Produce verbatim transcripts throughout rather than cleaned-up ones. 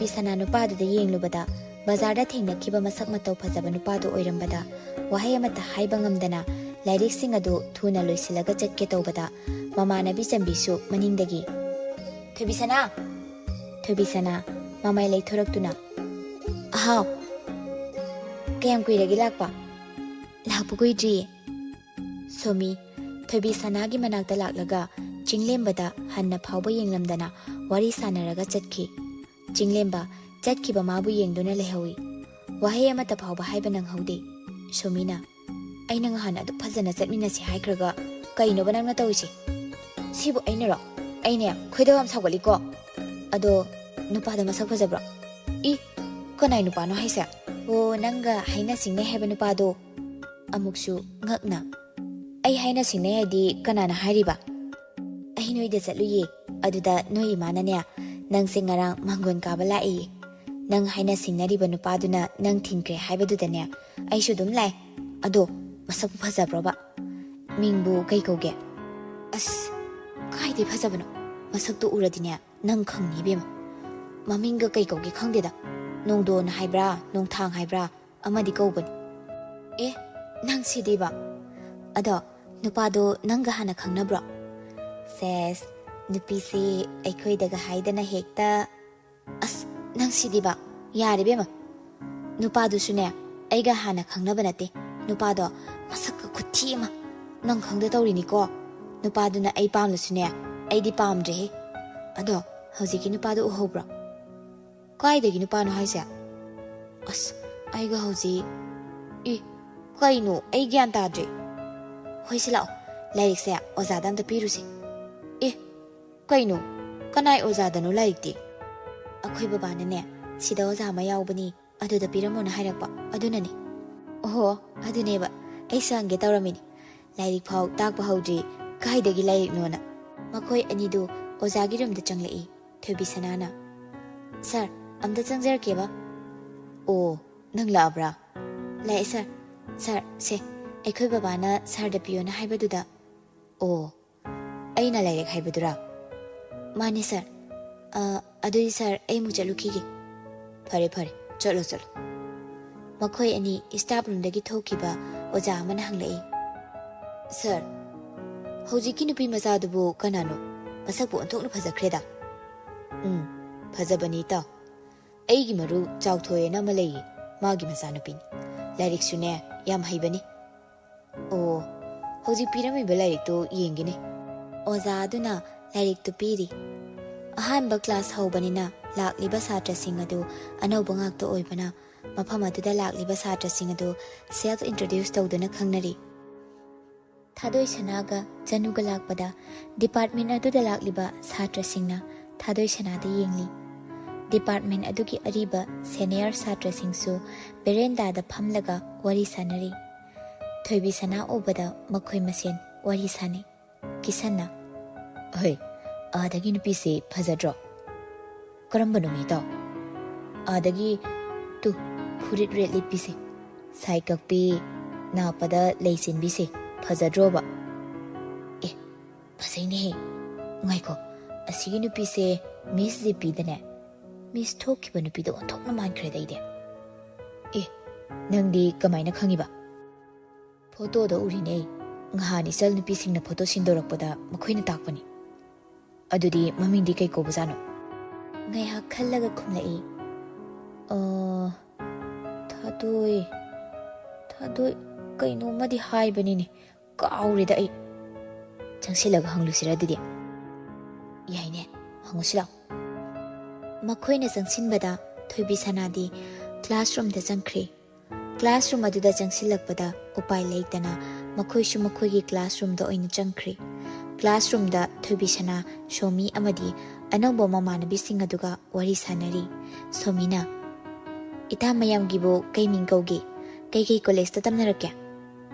ꯊꯣꯏꯕꯤꯁꯅꯥ ꯅꯨꯄꯥꯗꯨꯗ ꯌꯦꯡꯂꯨꯕꯗ ꯕꯖꯥꯔꯗ ꯊꯦꯡꯅꯈꯤꯕ ꯃꯁꯛ ꯃꯇꯧ ꯐꯖꯕ ꯅꯨꯄꯥꯗꯨ ꯑꯣꯏꯔꯝꯕꯗ ꯋꯥꯍꯩ ꯑꯃꯠꯇ ꯍꯥꯏꯕ ꯉꯝꯗꯅ ꯂꯥꯏꯔꯤꯛꯁꯤꯡ ꯑꯗꯨ ꯊꯨꯅ ꯂꯣꯏꯁꯤꯜꯂꯒ ꯆꯠꯀꯦ ꯇꯧꯕꯗ ꯃꯃꯥꯟꯅꯕꯤ ꯆꯟꯕꯤꯁꯨ ꯃꯅꯤꯡꯗꯒꯤ "ꯊꯣꯏꯕꯤꯁꯅꯥ!" ꯊꯣꯏꯕꯤꯁꯅꯥ ꯃꯃꯥꯏ ꯂꯩꯊꯣꯔꯛꯇꯨꯅ "ꯑꯍꯥꯎ, ꯀꯌꯥꯝ ꯀꯨꯏꯔꯒꯦ ꯂꯥꯛꯄ?" "ꯂꯥꯛꯄ ꯀꯨꯏꯗ꯭ꯔꯤꯌꯦ꯫" ꯁꯣꯃꯤ ꯊꯣꯏꯕꯤꯁꯅꯥꯒꯤ ꯃꯅꯥꯛꯇ ꯂꯥꯛꯂꯒ ꯆꯤꯡꯂꯦꯝꯕꯗ ꯍꯟꯅ ꯐꯥꯎꯕ ꯌꯦꯡꯂꯝꯗꯅ ꯋꯥꯔꯤ ꯁꯥꯟꯅꯔꯒ ꯆꯠꯈꯤ꯫ ꯆꯤꯡꯂꯦꯝꯕ ꯆꯠꯈꯤꯕ ꯃꯥꯕꯨ ꯌꯦꯡꯗꯨꯅ ꯂꯩꯍꯧꯏ꯫ ꯋꯥꯍꯩ ꯑꯃꯠꯇ ꯐꯥꯎꯕ ꯍꯥꯏꯕ ꯅꯪꯍꯧꯗꯦ꯫ ꯁꯣꯃꯤꯅ, "ꯑꯩꯅ ꯉꯍꯥꯟ ꯑꯗꯨꯛ ꯐꯖꯅ ꯆꯠꯃꯤꯟꯅꯁꯤ ꯍꯥꯏꯈ꯭ꯔꯒ ꯀꯩꯅꯣꯕ ꯅꯪꯅ ꯇꯧꯔꯤꯁꯦ? ꯁꯤꯕꯨ ꯑꯩꯅꯔꯣ? ꯑꯩꯅꯦ ꯈꯣꯏꯗꯧ ꯌꯥꯝ ꯁꯥꯎꯒꯠꯂꯤꯀꯣ꯫ ꯑꯗꯣ ꯅꯨꯄꯥꯗꯣ ꯃꯁꯛ ꯐꯖꯕ꯭ꯔꯣ?" "ꯏ, ꯀꯅꯥꯏ ꯅꯨꯄꯥꯅꯣ ꯍꯥꯏꯁꯦ?" "ꯑꯣ, ꯅꯪꯒ ꯍꯥꯏꯅ ꯁꯤꯡꯅꯩ ꯍꯥꯏꯕ ꯅꯨꯄꯥꯗꯣ?" ꯑꯃꯨꯛꯁꯨ ꯉꯛꯅ, "ꯑꯩ ꯍꯥꯏꯅ ꯁꯤꯡꯅꯩ ꯍꯥꯏꯗꯤ ꯀꯅꯥꯅ ꯍꯥꯏꯔꯤꯕ?" "ꯑꯩ ꯅꯣꯏꯗ ꯆꯠꯂꯨꯌꯦ꯫ ꯑꯗꯨꯗ ꯅꯣꯏ ꯏꯃꯥꯅꯅꯦ, ꯅꯪꯁꯦ ꯉꯔꯥꯡ ꯃꯥꯡꯒꯣꯟ ꯀꯥꯕ ꯂꯥꯛꯑꯦꯌꯦ꯫ ꯅꯪ ꯍꯥꯏꯅ ꯁꯤꯡꯅꯔꯤꯕ ꯅꯨꯄꯥꯗꯨꯅ ꯅꯪ ꯊꯤꯟꯈ꯭ꯔꯦ ꯍꯥꯏꯕꯗꯨꯗꯅꯦ, ꯑꯩꯁꯨ ꯑꯗꯨꯝ ꯂꯥꯛꯑꯦ꯫ ꯑꯗꯣ ꯃꯁꯛꯄꯨ ꯐꯖꯕ꯭ꯔꯣꯕ? ꯃꯤꯡꯕꯨ ꯀꯩ ꯀꯧꯒꯦ?" "ꯑꯁ, ꯀꯥꯏꯗꯩ ꯐꯖꯕꯅꯣ? ꯃꯁꯛꯇꯣ ꯎꯔꯗꯤꯅꯦ, ꯅꯪ ꯈꯪꯅꯤ ꯏꯕꯦꯝꯃ꯫ ꯃꯃꯤꯡꯒ ꯀꯩ ꯀꯧꯒꯦ ꯈꯪꯗꯦꯗ꯫ ꯅꯣꯡꯗꯣꯟ ꯍꯥꯏꯕ꯭ꯔꯥ, ꯅꯣꯡꯊꯥꯡ ꯍꯥꯏꯕ꯭ꯔꯥ, ꯑꯃꯗꯤ ꯀꯧꯕꯅꯤ꯫" "ꯑꯦ, ꯅꯪ ꯁꯤꯗꯤꯕ꯫ ꯑꯗꯣ ꯅꯨꯄꯥꯗꯣ ꯅꯪꯒ ꯍꯥꯟꯅ ꯈꯪꯅꯕ꯭ꯔꯣ?" "ꯁꯦꯁ, ꯅꯨꯄꯤꯁꯤ ꯑꯩꯈꯣꯏꯗꯒ ꯍꯥꯏꯗꯅ ꯍꯦꯛꯇ꯫" "ꯑꯁ, ꯅꯪ ꯁꯤꯗꯤꯕ꯫ ꯌꯥꯔꯦ ꯏꯕꯦꯝꯃ꯫ ꯅꯨꯄꯥꯗꯨꯁꯨꯅꯦ, ꯑꯩꯒ ꯍꯥꯟꯅ ꯈꯪꯅꯕ ꯅꯠꯇꯦ꯫ ꯅꯨꯄꯥꯗꯣ ꯃꯁꯛꯀ ꯈꯨꯊꯤ ꯑꯃ꯫ ꯅꯪ ꯈꯪꯗ ꯇꯧꯔꯤꯅꯤꯀꯣ꯫ ꯅꯨꯄꯥꯗꯨꯅ ꯑꯩ ꯄꯥꯝꯂꯁꯨꯅꯦ, ꯑꯩꯗꯤ ꯄꯥꯝꯗ꯭ꯔꯦꯍꯦ꯫ ꯑꯗꯣ ꯍꯧꯖꯤꯛꯀꯤ ꯅꯨꯄꯥꯗꯣ ꯎꯍꯧꯕ꯭ꯔꯣ?" "ꯀꯥꯏꯗꯒꯤ ꯅꯨꯄꯥꯅꯣ ꯍꯥꯏꯁꯦ?" "ꯑꯁ, ꯑꯩꯒ ꯍꯧꯖꯤꯛ꯫" "ꯏ, ꯀꯩꯅꯣ? ꯑꯩ ꯒ꯭ꯌꯥꯟ ꯇꯥꯗ꯭ꯔꯦ꯫" "ꯍꯣꯏꯁꯦ ꯂꯥꯛꯑꯣ, ꯂꯥꯏꯔꯤꯛꯁꯦ ꯑꯣꯖꯥꯗ ꯑꯝꯇ ꯄꯤꯔꯨꯁꯦ꯫" "ꯑꯦ, ꯀꯩꯅꯣ? ꯀꯅꯥꯏ ꯑꯣꯖꯥꯗꯅꯣ ꯂꯥꯏꯔꯤꯛꯇꯤ?" "ꯑꯩꯈꯣꯏ ꯕꯕꯥꯅꯅꯦ, ꯁꯤꯗ ꯑꯣꯖꯥ ꯑꯃ ꯌꯥꯎꯕꯅꯤ, ꯑꯗꯨꯗ ꯄꯤꯔꯝꯃꯣꯅ ꯍꯥꯏꯔꯛꯄ, ꯑꯗꯨꯅꯅꯦ꯫" "ꯑꯣꯍꯣ, ꯑꯗꯨꯅꯦꯕ꯫ ꯑꯩꯁꯨ ꯍꯪꯒꯦ ꯇꯧꯔꯝꯃꯤꯅꯤ꯫ ꯂꯥꯏꯔꯤꯛ ꯐꯥꯎ ꯇꯥꯛꯄ ꯍꯧꯗ꯭ꯔꯤ, ꯀꯥꯏꯗꯒꯤ ꯂꯥꯏꯔꯤꯛꯅꯣꯅ?" ꯃꯈꯣꯏ ꯑꯅꯤꯗꯨ ꯑꯣꯖꯥꯒꯤ ꯔꯨꯝꯗ ꯆꯪꯂꯛꯏ꯫ ꯊꯣꯏꯕꯤꯁꯅꯥꯅ, "ꯁꯥꯔ, ꯑꯝꯇ ꯆꯪꯖꯔꯛꯀꯦꯕ꯫" "ꯑꯣ, ꯅꯪ ꯂꯥꯛꯑꯕ꯭ꯔꯥ?" "ꯂꯥꯛꯑꯦ, ꯁꯥꯔ꯫ ꯁꯥꯔ, ꯁꯦ, ꯑꯩꯈꯣꯏ ꯕꯕꯥꯅ ꯁꯥꯔꯗ ꯄꯤꯌꯣꯅ ꯍꯥꯏꯕꯗꯨꯗ꯫" "ꯑꯣ, ꯑꯩꯅ ꯂꯥꯏꯔꯤꯛ ꯍꯥꯏꯕꯗꯨꯔꯥ?" "ꯃꯥꯅꯦ, ꯁꯥꯔ꯫ ꯑ, "ꯑꯗꯨꯗꯤ ꯁꯥꯔ, ꯑꯩ ꯑꯃꯨꯛ ꯆꯠꯂꯨꯈꯤꯒꯦ꯫" "ꯐꯔꯦ, ꯐꯔꯦ, ꯆꯠꯂꯣ, ꯆꯠꯂꯣ꯫" ꯃꯈꯣꯏ ꯑꯅꯤ staff roomꯗꯒꯤ ꯊꯣꯛꯈꯤꯕ ꯑꯣꯖꯥ ꯑꯃꯅ ꯍꯪꯂꯛꯏ, "ꯁꯥꯔ, ꯍꯧꯖꯤꯛꯀꯤ ꯅꯨꯄꯤ ꯃꯆꯥꯗꯨꯕꯨ ꯀꯅꯥꯅꯣ? ꯃꯁꯛꯄꯨ ꯑꯣꯟꯊꯣꯛꯅ ꯐꯖꯈ꯭ꯔꯦꯗ꯫" "ꯎꯝ, ꯐꯖꯕꯅꯤ ꯏꯇꯥꯎ꯫ ꯑꯩꯒꯤ ꯃꯔꯨꯞ ꯆꯥꯎꯊꯣꯏꯅ ꯑꯃ ꯂꯩꯌꯦ, ꯃꯥꯒꯤ ꯃꯆꯥꯅꯨꯄꯤꯅꯤ꯫ ꯂꯥꯏꯔꯤꯛꯁꯨꯅꯦ, ꯌꯥꯝ ꯍꯩꯕꯅꯤ꯫" "ꯑꯣ, ꯍꯧꯖꯤꯛ ꯄꯤꯔꯝꯃꯤꯕ ꯂꯥꯏꯔꯤꯛꯇꯨ ꯌꯦꯡꯒꯦꯅꯦ꯫" ꯑꯣꯖꯥ ꯑꯗꯨꯅ ꯂꯥꯏꯔꯤꯛꯇꯨ ꯄꯤꯔꯤ꯫ "ꯑꯍꯥꯟꯕ class ꯍꯧꯕꯅꯤꯅ ꯂꯥꯛꯂꯤꯕ ꯁꯥꯇ꯭ꯔꯁꯤꯡ ꯑꯗꯨ ꯑꯅꯧꯕ ꯉꯥꯛꯇ ꯑꯣꯏꯕꯅ ꯃꯐꯝ ꯑꯗꯨꯗ ꯂꯥꯛꯂꯤꯕ ꯁꯥꯇ꯭ꯔꯁꯤꯡ ꯑꯗꯨ self introduce ꯇꯧꯗꯨꯅ ꯈꯪꯅꯔꯤ꯫" ꯊꯥꯗꯣꯏ ꯁꯅꯥꯒ ꯆꯅꯨꯒ ꯂꯥꯛꯄꯗ department ꯑꯗꯨꯗ ꯂꯥꯛꯂꯤꯕ ꯁꯥꯇ꯭ꯔꯁꯤꯡꯅ ꯊꯥꯗꯣꯏ ꯁꯅꯥꯗ ꯌꯦꯡꯂꯤ꯫ Department ꯑꯗꯨꯒꯤ ꯑꯔꯤꯕ senior ꯁꯥꯇ꯭ꯔꯁꯤꯡꯁꯨ verandaꯗ ꯐꯝꯂꯒ ꯋꯥꯔꯤ ꯁꯥꯅꯔꯤ꯫ ꯊꯣꯏꯕꯤ ꯁꯅꯥ ꯎꯕꯗ ꯃꯈꯣꯏ ꯃꯁꯦꯟ ꯋꯥꯔꯤ ꯁꯥꯅꯩ꯫ ꯀꯤꯁꯟꯅ, "ꯍꯣꯏ, ꯑꯥꯗꯒꯤ ꯅꯨꯄꯤꯁꯦ ꯐꯖꯗ꯭ꯔꯣ? ꯀꯔꯝꯕꯅꯣ ꯃꯤꯇꯣ? ꯑꯥꯗꯒꯤ, ꯇꯨ, ꯐꯨꯔꯤꯠ red ꯂꯤꯠꯄꯤꯁꯦ, ꯁꯥꯏ ꯀꯛꯄꯤ, ꯅꯥꯞꯄꯗ ꯂꯩ ꯆꯤꯟꯕꯤꯁꯦ ꯐꯖꯗ꯭ꯔꯣꯕ?" "ꯑꯦ, ꯐꯖꯩꯅꯦꯍꯦ꯫ ꯉꯥꯏꯈꯣ, ꯑꯁꯤꯒꯤ ꯅꯨꯄꯤꯁꯦ Miss ꯖꯤꯄꯤꯗꯅꯦ, Miss ꯊꯣꯛꯈꯤꯕ ꯅꯨꯄꯤꯗꯣ ꯑꯣꯟꯊꯣꯛꯅ ꯃꯥꯟꯈ꯭ꯔꯦꯗ ꯑꯩꯗꯤ꯫" "ꯑꯦ, ꯅꯪꯗꯤ ꯀꯃꯥꯏꯅ ꯈꯪꯉꯤꯕ?" "ꯐꯣꯇꯣꯗ ꯎꯔꯤꯅꯦ꯫ ꯉꯍꯥꯟ ꯏꯆꯜ ꯅꯨꯄꯤꯁꯤꯡꯅ ꯐꯣꯇꯣ ꯁꯤꯟꯗꯣꯔꯛꯄꯗ ꯃꯈꯣꯏꯅ ꯇꯥꯛꯄꯅꯤ꯫" "ꯑꯗꯨꯗꯤ ꯃꯃꯤꯡꯗꯤ ꯀꯩ ꯀꯧꯕꯖꯥꯠꯅꯣ?" ꯉꯥꯏꯍꯥꯛ ꯈꯜꯂꯒ ꯈꯨꯝꯂꯛꯏ, "ꯑ, ꯊꯥꯗꯣꯏ, ꯊꯥꯗꯣꯏ, ꯀꯩꯅꯣꯝꯃꯗꯤ ꯍꯥꯏꯕꯅꯤꯅꯦ, ꯀꯥꯎꯔꯦꯗ ꯑꯩ꯫ ꯆꯪꯁꯤꯜꯂꯒ ꯍꯪꯂꯨꯁꯤꯔ ꯑꯗꯨꯗꯤ?" "ꯌꯥꯏꯅꯦ, ꯍꯪꯉꯨꯁꯤ ꯂꯥꯎ꯫" ꯃꯈꯣꯏꯅ ꯆꯪꯁꯤꯟꯕꯗ ꯊꯣꯏꯕꯤ ꯁꯅꯥꯗꯤ classroomꯗ ꯆꯪꯈ꯭ꯔꯦ꯫ Classroom ꯑꯗꯨꯗ ꯆꯪꯁꯤꯜꯂꯛꯄꯗ ꯎꯄꯥꯏ ꯂꯩꯇꯅ ꯃꯈꯣꯏꯁꯨ ꯃꯈꯣꯏꯒꯤ classroomꯗ ꯑꯣꯏꯅ ꯆꯪꯈ꯭ꯔꯦ꯫ Classroomꯗ ꯊꯣꯏꯕꯤ ꯁꯅꯥ, ꯁꯣꯃꯤ ꯑꯃꯗꯤ ꯑꯅꯧꯕ ꯃꯃꯥꯟꯅꯕꯤꯁꯤꯡ ꯑꯗꯨꯒ ꯋꯥꯔꯤ ꯁꯥꯅꯔꯤ꯫ ꯁꯣꯃꯤꯅ, "ꯏꯇꯥ ꯃꯌꯥꯝꯒꯤꯕꯨ ꯀꯩ ꯃꯤꯡ ꯀꯧꯒꯦ? ꯀꯩꯀꯩ collegeꯇ ꯇꯝꯅꯔꯛꯀꯦ?"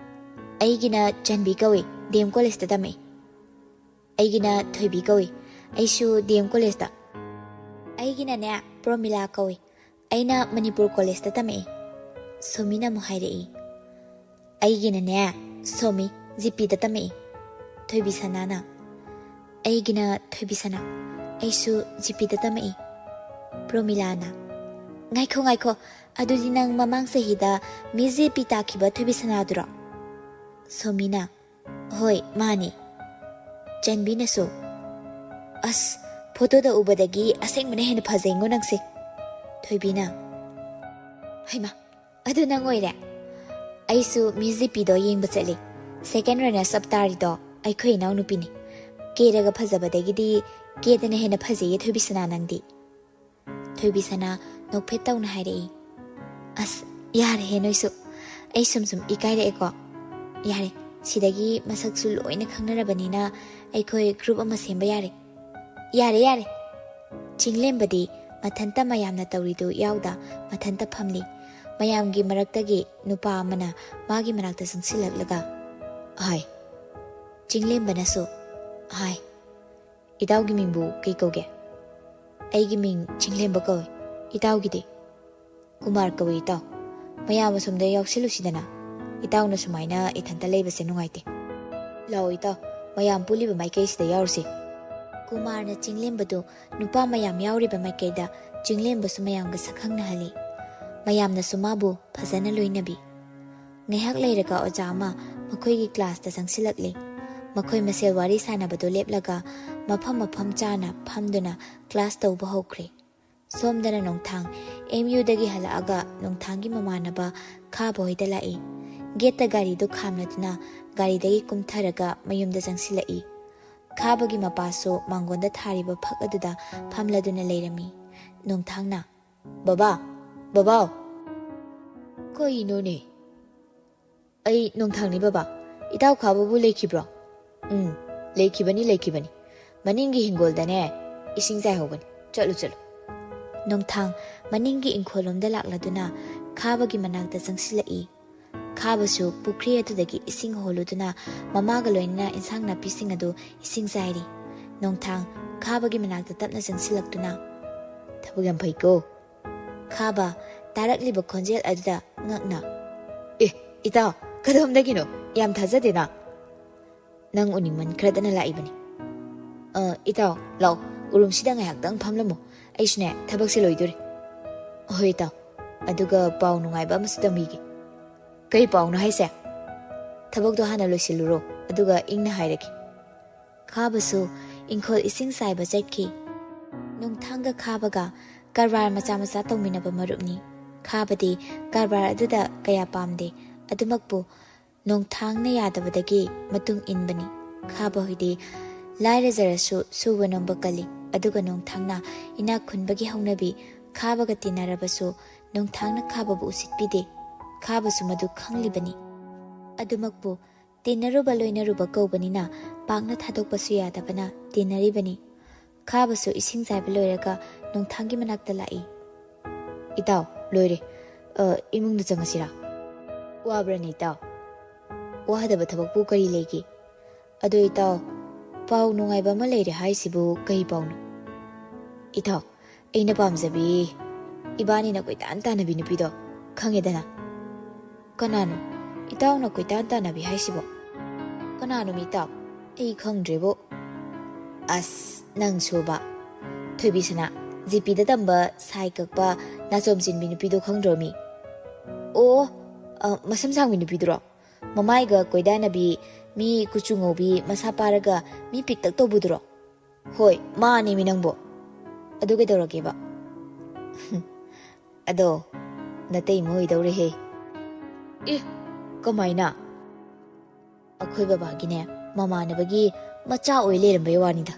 "ꯑꯩꯒꯤꯅ ꯆꯟꯕꯤ ꯀꯧꯏ, ꯗꯤ ꯑꯦꯝ collegeꯇ ꯇꯝꯃꯛꯏ꯫" "ꯑꯩꯒꯤꯅ ꯊꯣꯏꯕꯤ ꯀꯧꯏ, ꯑꯩꯁꯨ ꯗꯤ ꯑꯦꯝ collegeꯇ꯫" "ꯑꯩꯒꯤꯅꯅꯦ ꯄ꯭ꯔꯣꯃꯤꯂꯥ ꯀꯧꯏ, ꯑꯩꯅ ꯃꯅꯤꯄꯨꯔ collegeꯇ ꯇꯝꯃꯛꯏ꯫" ꯁꯣꯃꯤꯅ ꯑꯃꯨꯛ ꯍꯥꯏꯔꯛꯏ, "ꯑꯩꯒꯤꯅꯅꯦ ꯁꯣꯃꯤ, ꯖꯤꯄꯤꯗ ꯇꯝꯃꯛꯏ꯫" ꯊꯣꯏꯕꯤ ꯁꯅꯥꯅ, "ꯑꯩꯒꯤꯅ ꯊꯣꯏꯕꯤ ꯁꯅꯥ, ꯑꯩꯁꯨ ꯖꯤꯄꯤꯗ ꯇꯝꯃꯛꯏ꯫ ꯄ꯭ꯔꯣꯃꯤꯂꯥꯅ, "ꯉꯥꯏꯈꯣ, ꯉꯥꯏꯈꯣ, ꯑꯗꯨꯗꯤ ꯅꯪ ꯃꯃꯥꯡ ꯆꯍꯤꯗ ꯃꯤꯁ ꯖꯦ ꯄꯤ ꯇꯥꯈꯤꯕ ꯊꯣꯏꯕꯤꯁꯅꯥꯗꯨꯔꯣ?" ꯁꯣꯃꯤꯅ, "ꯍꯣꯏ, ꯃꯥꯅꯦ꯫" ꯆꯟꯕꯤꯅꯁꯨ, "ꯑꯁ, ꯐꯣꯇꯣꯗ ꯎꯕꯗꯒꯤ ꯑꯁꯦꯡꯕꯅ ꯍꯦꯟꯅ ꯐꯖꯩꯉꯣ ꯅꯪꯁꯦ꯫" ꯊꯣꯏꯕꯤꯅ, "ꯍꯩꯃꯥ, ꯑꯗꯨ ꯅꯪ ꯑꯣꯏꯔꯦ?" "ꯑꯩꯁꯨ ꯃꯤꯁ ꯖꯦ ꯄꯤꯗꯣ ꯌꯦꯡꯕ ꯆꯠꯂꯤ꯫ ꯁꯦꯀꯦꯟ ꯔꯅꯔꯁ ꯑꯞ ꯇꯥꯔꯤꯗꯣ ꯑꯩꯈꯣꯏ ꯏꯅꯥꯎꯅꯨꯄꯤꯅꯤ꯫ ꯀꯦꯔꯒ ꯐꯖꯕꯗꯒꯤꯗꯤ ꯀꯦꯗꯅ ꯍꯦꯟꯅ ꯐꯖꯩꯌꯦ ꯊꯣꯏꯕꯤꯁꯅꯥ ꯅꯪꯗꯤ꯫" ꯊꯣꯏꯕꯤꯁꯅꯥ ꯅꯣꯛꯐꯦꯠ ꯇꯧꯅ ꯍꯥꯏꯔꯛꯏ꯫ "ꯑꯁ, ꯌꯥꯔꯦꯍꯦ ꯅꯣꯏꯁꯨ꯫ ꯑꯩ ꯁꯨꯝ ꯁꯨꯝ ꯏꯀꯥꯏꯔꯛꯑꯦꯀꯣ꯫ ꯌꯥꯔꯦ, ꯁꯤꯗꯒꯤ ꯃꯁꯛꯁꯨ ꯂꯣꯏꯅ ꯈꯪꯅꯔꯕꯅꯤꯅ ꯑꯩꯈꯣꯏ ꯒ꯭ꯔꯨꯞ ꯑꯃ ꯁꯦꯝꯕ ꯌꯥꯔꯦ꯫" "ꯌꯥꯔꯦ, ꯌꯥꯔꯦ꯫" ꯆꯤꯡꯂꯦꯝꯕꯗꯤ ꯃꯊꯟꯇ ꯃꯌꯥꯝꯅ ꯇꯧꯔꯤꯗꯨ ꯌꯥꯎꯗ ꯃꯊꯟꯇ ꯐꯝꯂꯤ꯫ ꯃꯌꯥꯝꯒꯤ ꯃꯔꯛꯇꯒꯤ ꯅꯨꯄꯥ ꯑꯃꯅ ꯃꯥꯒꯤ ꯃꯅꯥꯛꯇ ꯆꯪꯁꯤꯜꯂꯛꯂꯒ, "ꯍꯥꯏ꯫" ꯆꯤꯡꯂꯦꯝꯕꯅꯁꯨ, "ꯍꯥꯏ꯫" "ꯏꯇꯥꯎꯒꯤ ꯃꯤꯡꯕꯨ ꯀꯩ ꯀꯧꯒꯦ?" "ꯑꯩꯒꯤ ꯃꯤꯡ ꯆꯤꯡꯂꯦꯝꯕ ꯀꯧꯏ꯫ ꯏꯇꯥꯎꯒꯤꯗꯤ?" "ꯀꯨꯃꯥꯔ ꯀꯧꯏ ꯏꯇꯥꯎ꯫ ꯃꯌꯥꯝ ꯑꯁꯣꯝꯗ ꯌꯥꯎꯁꯤꯜꯂꯨꯁꯤꯗꯅ꯫ ꯏꯇꯥꯎꯅ ꯁꯨꯃꯥꯏꯅ ꯏꯊꯟꯇ ꯂꯩꯕꯁꯦ ꯅꯨꯡꯉꯥꯏꯇꯦ꯫ ꯂꯥꯛꯑꯣ ꯏꯇꯥꯎ, ꯃꯌꯥꯝ ꯄꯨꯜꯂꯤꯕ ꯃꯥꯏꯀꯩꯁꯤꯗ ꯌꯥꯎꯔꯨꯁꯤ꯫" ꯀꯨꯃꯥꯔꯅ ꯆꯤꯡꯂꯦꯝꯕꯗꯨ ꯅꯨꯄꯥ ꯃꯌꯥꯝ ꯌꯥꯎꯔꯤꯕ ꯃꯥꯏꯀꯩꯗ ꯆꯤꯡꯂꯦꯝꯕꯁꯨ ꯃꯌꯥꯝꯒ ꯁꯛꯈꯪꯅꯍꯜꯂꯤ꯫ ꯃꯌꯥꯝꯅꯁꯨ ꯃꯥꯕꯨ ꯐꯖꯅ ꯂꯣꯏꯅꯕꯤ꯫ ꯉꯥꯏꯍꯥꯛ ꯂꯩꯔꯒ ꯑꯣꯖꯥ ꯑꯃ ꯃꯈꯣꯏꯒꯤ ꯀ꯭ꯂꯥꯁꯇ ꯆꯪꯁꯤꯜꯂꯛꯂꯤ꯫ ꯃꯈꯣꯏ ꯃꯁꯦꯜ ꯋꯥꯔꯤ ꯁꯥꯟꯅꯕꯗꯨ ꯂꯦꯞꯂꯒ ꯃꯐꯝ ꯃꯐꯝ ꯆꯥꯅ ꯐꯝꯗꯨꯅ ꯀ꯭ꯂꯥꯁ ꯇꯧꯕ ꯍꯧꯈ꯭ꯔꯦ꯫ ꯁꯣꯝꯗꯅ ꯅꯣꯡꯊꯥꯡ ꯑꯦꯝ ꯌꯨꯗꯒꯤ ꯍꯜꯂꯛꯑꯒ ꯅꯣꯡꯊꯥꯡꯒꯤ ꯃꯃꯥꯟꯅꯕ ꯈꯥꯕ ꯍꯣꯏꯗ ꯂꯥꯛꯏ꯫ ꯒꯦꯠꯇ ꯒꯥꯔꯤꯗꯨ ꯈꯥꯝꯂꯗꯨꯅ ꯒꯥꯔꯤꯗꯒꯤ ꯀꯨꯝꯊꯔꯒ ꯃꯌꯨꯝꯗ ꯆꯪꯁꯤꯜꯂꯛꯏ꯫ ꯈꯥꯕꯒꯤ ꯃꯄꯥꯁꯨ ꯃꯥꯡꯒꯣꯟꯗ ꯊꯥꯔꯤꯕ ꯐꯛ ꯑꯗꯨꯗ ꯐꯝꯂꯗꯨꯅ ꯂꯩꯔꯝꯃꯤ꯫ ꯅꯣꯡꯊꯥꯡꯅ, "ꯕꯕꯥ, ꯕꯕꯥꯎ!" "ꯀꯩꯅꯣꯅꯦ?" "ꯑꯩ ꯅꯣꯡꯊꯥꯡꯅꯤ ꯕꯕꯥ꯫ ꯏꯇꯥꯎ ꯈꯥꯕꯕꯨ ꯂꯩꯈꯤꯕ꯭ꯔꯣ?" "ꯎꯝ, ꯂꯩꯈꯤꯕꯅꯤ, ꯂꯩꯈꯤꯕꯅꯤ꯫ ꯃꯅꯤꯡꯒꯤ ꯍꯤꯡꯒꯣꯜꯗꯅꯦ ꯏꯁꯤꯡ ꯆꯥꯏꯍꯧꯕꯅꯤ꯫ ꯆꯠꯂꯨ, ꯆꯠꯂꯨ꯫" ꯅꯣꯡꯊꯥꯡ ꯃꯅꯤꯡꯒꯤ ꯏꯪꯈꯣꯜꯂꯣꯝꯗ ꯂꯥꯛꯂꯗꯨꯅ ꯈꯥꯕꯒꯤ ꯃꯅꯥꯛꯇ ꯆꯪꯁꯤꯜꯂꯛꯏ꯫ ꯈꯥꯕꯁꯨ ꯄꯨꯈ꯭ꯔꯤ ꯑꯗꯨꯗꯒꯤ ꯏꯁꯤꯡ ꯍꯣꯜꯂꯨꯗꯨꯅ ꯃꯃꯥꯒ ꯂꯣꯏꯅꯅ ꯏꯟꯁꯥꯡ ꯅꯥꯄꯤꯁꯤꯡ ꯑꯗꯨ ꯏꯁꯤꯡ ꯆꯥꯏꯔꯤ꯫ ꯅꯣꯡꯊꯥꯡ ꯈꯥꯕꯒꯤ ꯃꯅꯥꯛꯇ ꯇꯞꯅ ꯆꯪꯁꯤꯜꯂꯛꯇꯨꯅ, "ꯊꯕꯛ ꯌꯥꯝ ꯐꯩꯀꯣ꯫" ꯈꯥꯕ ꯇꯥꯔꯛꯂꯤꯕ ꯈꯣꯟꯖꯦꯜ ꯑꯗꯨꯗ ꯉꯛꯅ, "ꯑꯦ, ꯏꯇꯥꯎ, ꯀꯗꯣꯝꯗꯒꯤꯅꯣ? ꯌꯥꯝ ꯊꯥꯖꯗꯦꯅ꯫" "ꯅꯪ ꯎꯅꯤꯡꯃꯟꯈ꯭ꯔꯗꯅ ꯂꯥꯛꯏꯕꯅꯤ꯫" "ꯑ, ꯏꯇꯥꯎ, ꯂꯥꯛꯑꯣ, ꯎꯔꯨꯝꯁꯤꯗ ꯉꯥꯏꯍꯥꯛꯇꯪ ꯐꯝꯂꯝꯃꯣ꯫ ꯑꯩꯁꯨꯅꯦ, ꯊꯕꯛꯁꯦ ꯂꯣꯏꯗꯣꯔꯦ꯫ ꯍꯣꯏ, ꯏꯇꯥꯎ꯫ ꯑꯗꯨꯒ ꯄꯥꯎ ꯅꯨꯡꯉꯥꯏꯕ ꯑꯃꯁꯨ ꯇꯝꯕꯤꯒꯦ꯫ ꯀꯩ ꯄꯥꯎꯅꯣ ꯍꯥꯏꯁꯦ? ꯊꯕꯛꯇꯣ ꯍꯥꯟꯅ ꯂꯣꯏꯁꯤꯜꯂꯨꯔꯣ, ꯑꯗꯨꯒ ꯏꯪꯅ ꯍꯥꯏꯔꯒꯦ꯫ ꯈꯥꯕꯁꯨ ꯏꯪꯈꯣꯜ ꯏꯁꯤꯡ ꯆꯥꯏꯕ ꯆꯠꯈꯤ꯫ ꯅꯣꯡꯊꯥꯡꯒ ꯈꯥꯕꯒ ꯀꯔꯕꯥꯔ ꯃꯆꯥ ꯃꯆꯥ ꯇꯧꯃꯤꯟꯅꯕ ꯃꯔꯨꯞꯅꯤ꯫ ꯈꯥꯕꯗꯤ ꯀꯔꯕꯥꯔ ꯑꯗꯨꯗ ꯀꯌꯥ ꯄꯥꯝꯗꯦ꯫ ꯑꯗꯨꯃꯛꯄꯨ ꯅꯣꯡꯊꯥꯡꯅ ꯌꯥꯗꯕꯗꯒꯤ ꯃꯇꯨꯡ ꯏꯟꯕꯅꯤ꯫ ꯈꯥꯕ ꯍꯣꯏꯗꯤ ꯂꯥꯏꯔꯖꯔꯁꯨ ꯁꯨꯕ ꯅꯣꯝꯕ ꯀꯜꯂꯤ꯫ ꯑꯗꯨꯒ ꯅꯣꯡꯊꯥꯡꯅ ꯏꯅꯥꯛ ꯈꯨꯟꯕꯒꯤ ꯍꯧꯅꯕꯤ꯫ ꯈꯥꯕꯒ ꯇꯤꯟꯅꯔꯕꯁꯨ ꯅꯣꯡꯊꯥꯡꯅ ꯈꯥꯕꯕꯨ ꯎꯁꯤꯠꯄꯤꯗꯦ꯫ ꯈꯥꯕꯁꯨ ꯃꯗꯨ ꯈꯪꯂꯤꯕꯅꯤ꯫ ꯑꯗꯨꯃꯛꯄꯨ ꯇꯤꯟꯅꯔꯨꯕ ꯂꯣꯏꯅꯔꯨꯕ ꯀꯧꯕꯅꯤꯅ ꯄꯥꯛꯅ ꯊꯥꯗꯣꯛꯄꯁꯨ ꯌꯥꯗꯕꯅ ꯇꯤꯟꯅꯔꯤꯕꯅꯤ꯫ ꯈꯥꯕꯁꯨ ꯏꯁꯤꯡ ꯆꯥꯏꯕ ꯂꯣꯏꯔꯒ ꯅꯣꯡꯊꯥꯡꯒꯤ ꯃꯅꯥꯛꯇ ꯂꯥꯛꯏ꯫ "ꯏꯇꯥꯎ, ꯂꯣꯏꯔꯦ꯫ ꯑ, ꯏꯃꯨꯡꯗ ꯆꯪꯉꯁꯤꯔꯥ?" "ꯋꯥꯕ꯭ꯔꯅꯦ, ꯏꯇꯥꯎ?" "ꯋꯥꯗꯕ ꯊꯕꯛꯄꯨ ꯀꯔꯤ ꯂꯩꯒꯦ? ꯑꯗꯣ ꯏꯇꯥꯎ, ꯄꯥꯎ ꯅꯨꯡꯉꯥꯏꯕ ꯑꯃ ꯂꯩꯔꯦ ꯍꯥꯏꯁꯤꯕꯨ ꯀꯩ ꯄꯥꯎꯅꯣ?" "ꯏꯇꯥꯎ, ꯑꯩꯅ ꯄꯥꯝꯖꯕꯤ, ꯏꯕꯥꯅꯤꯅ ꯀꯣꯏꯇꯥꯟ ꯇꯥꯟꯅꯕꯤ ꯅꯨꯄꯤꯗꯣ ꯈꯪꯉꯦꯗꯅ?" "ꯀꯅꯥꯅꯣ? ꯏꯇꯥꯎꯅ ꯀꯣꯏꯇꯥꯟ ꯇꯥꯟꯅꯕꯤ ꯍꯥꯏꯁꯤꯕꯣ? ꯀꯅꯥꯅꯣ ꯃꯤ ꯏꯇꯥꯎ? ꯑꯩ ꯈꯪꯗ꯭ꯔꯦꯕꯣ꯫" "ꯑꯁ, ꯅꯪꯁꯨꯕ꯫ ꯊꯣꯏꯕꯤꯁꯅꯥ, ꯖꯤꯄꯤꯗ ꯇꯝꯕ, ꯁꯥꯏ ꯀꯛꯄ, ꯅꯥꯆꯣꯝ ꯆꯤꯟꯕꯤ ꯅꯨꯄꯤꯗꯣ ꯈꯪꯗ꯭ꯔꯣ ꯃꯤ?" "ꯑꯣ, ꯑ, ꯃꯁꯝ ꯁꯥꯡꯕꯤ ꯅꯨꯄꯤꯗꯨꯔꯣ? ꯃꯃꯥꯏꯒ ꯀꯣꯏꯗꯥꯅꯕꯤ, ꯃꯤ ꯀꯨꯆꯨ ꯉꯧꯕꯤ, ꯃꯁꯥ ꯄꯥꯔꯒ ꯃꯤ ꯄꯤꯛꯇꯛ ꯇꯧꯕꯗꯨꯔꯣ?" "ꯍꯣꯏ, ꯃꯥꯅꯦꯃꯤ ꯅꯪꯕꯣ꯫ ꯑꯗꯨ ꯀꯩꯗꯧꯔꯒꯦꯕ?" "ꯑꯗꯣ, ꯅꯇꯩꯃ ꯑꯣꯏꯗꯧꯔꯦꯍꯦ꯫" "ꯑꯦ, ꯀꯃꯥꯏꯅ?" "ꯑꯩꯈꯣꯏ ꯕꯕꯥꯒꯤꯅꯦ, ꯃꯃꯥꯟꯅꯕꯒꯤ ꯃꯆꯥ ꯑꯣꯏ ꯂꯩꯔꯝꯕꯩ ꯋꯥꯅꯤꯗ꯫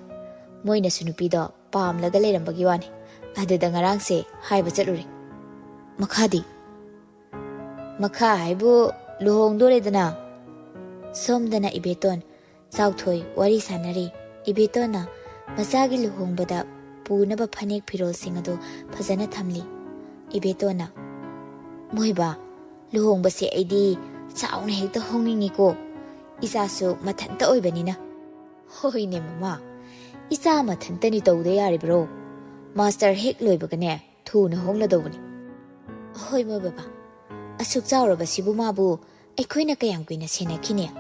ꯃꯣꯏꯅꯁꯨ ꯅꯨꯄꯤꯗꯣ ꯄꯥꯝꯂꯒ ꯂꯩꯔꯝꯕꯒꯤ ꯋꯥꯅꯤ꯫ ꯑꯗꯨꯗ ꯉꯔꯥꯡꯁꯦ ꯍꯥꯏꯕ ꯆꯠꯂꯨꯔꯦ꯫" "ꯃꯈꯥꯗꯤ?" "ꯃꯈꯥ ꯍꯥꯏꯕꯨ ꯂꯨꯍꯣꯡꯗꯣꯔꯦꯗꯅ꯫" ꯁꯣꯝꯗꯅ ꯏꯕꯦꯇꯣꯟ ꯆꯥꯎꯊꯣꯏ ꯋꯥꯔꯤ ꯁꯥꯟꯅꯔꯤ꯫ ꯏꯕꯦꯇꯣꯟꯅ ꯃꯆꯥꯒꯤ ꯂꯨꯍꯣꯡꯕꯗ ꯄꯨꯅꯕ ꯐꯅꯦꯛ ꯐꯤꯔꯣꯜꯁꯤꯡ ꯑꯗꯨ ꯐꯖꯅ ꯊꯝꯂꯤ꯫ ꯏꯕꯦꯇꯣꯟꯅ, "ꯃꯣꯏꯕ, ꯂꯨꯍꯣꯡꯕꯁꯦ ꯑꯩꯗꯤ ꯆꯥꯎꯅ ꯍꯦꯛꯇ ꯍꯣꯡꯅꯤꯡꯉꯤꯀꯣ꯫ ꯏꯆꯥꯁꯨ ꯃꯊꯟꯇ ꯑꯣꯏꯕꯅꯤꯅ꯫" "ꯍꯣꯏꯅꯦ ꯃꯃꯥ, ꯏꯆꯥ ꯃꯊꯟꯇꯅꯤ ꯇꯧꯗ ꯌꯥꯔꯤꯕ꯭ꯔꯣ? ꯃꯥꯁꯇꯔ ꯍꯦꯛ ꯂꯣꯏꯕꯒꯅꯦ ꯊꯨꯅ ꯍꯣꯡꯂꯗꯧꯕꯅꯤ꯫" "ꯍꯣꯏ ꯃꯣꯏ ꯕꯕꯥ, ꯑꯁꯨꯛ ꯆꯥꯎꯔꯕꯁꯤꯕꯨ ꯃꯥꯕꯨ ꯑꯩꯈꯣꯏꯅ ꯀꯌꯥꯝ ꯀꯨꯏꯅ ꯁꯦꯟꯅꯈꯤꯅꯤ?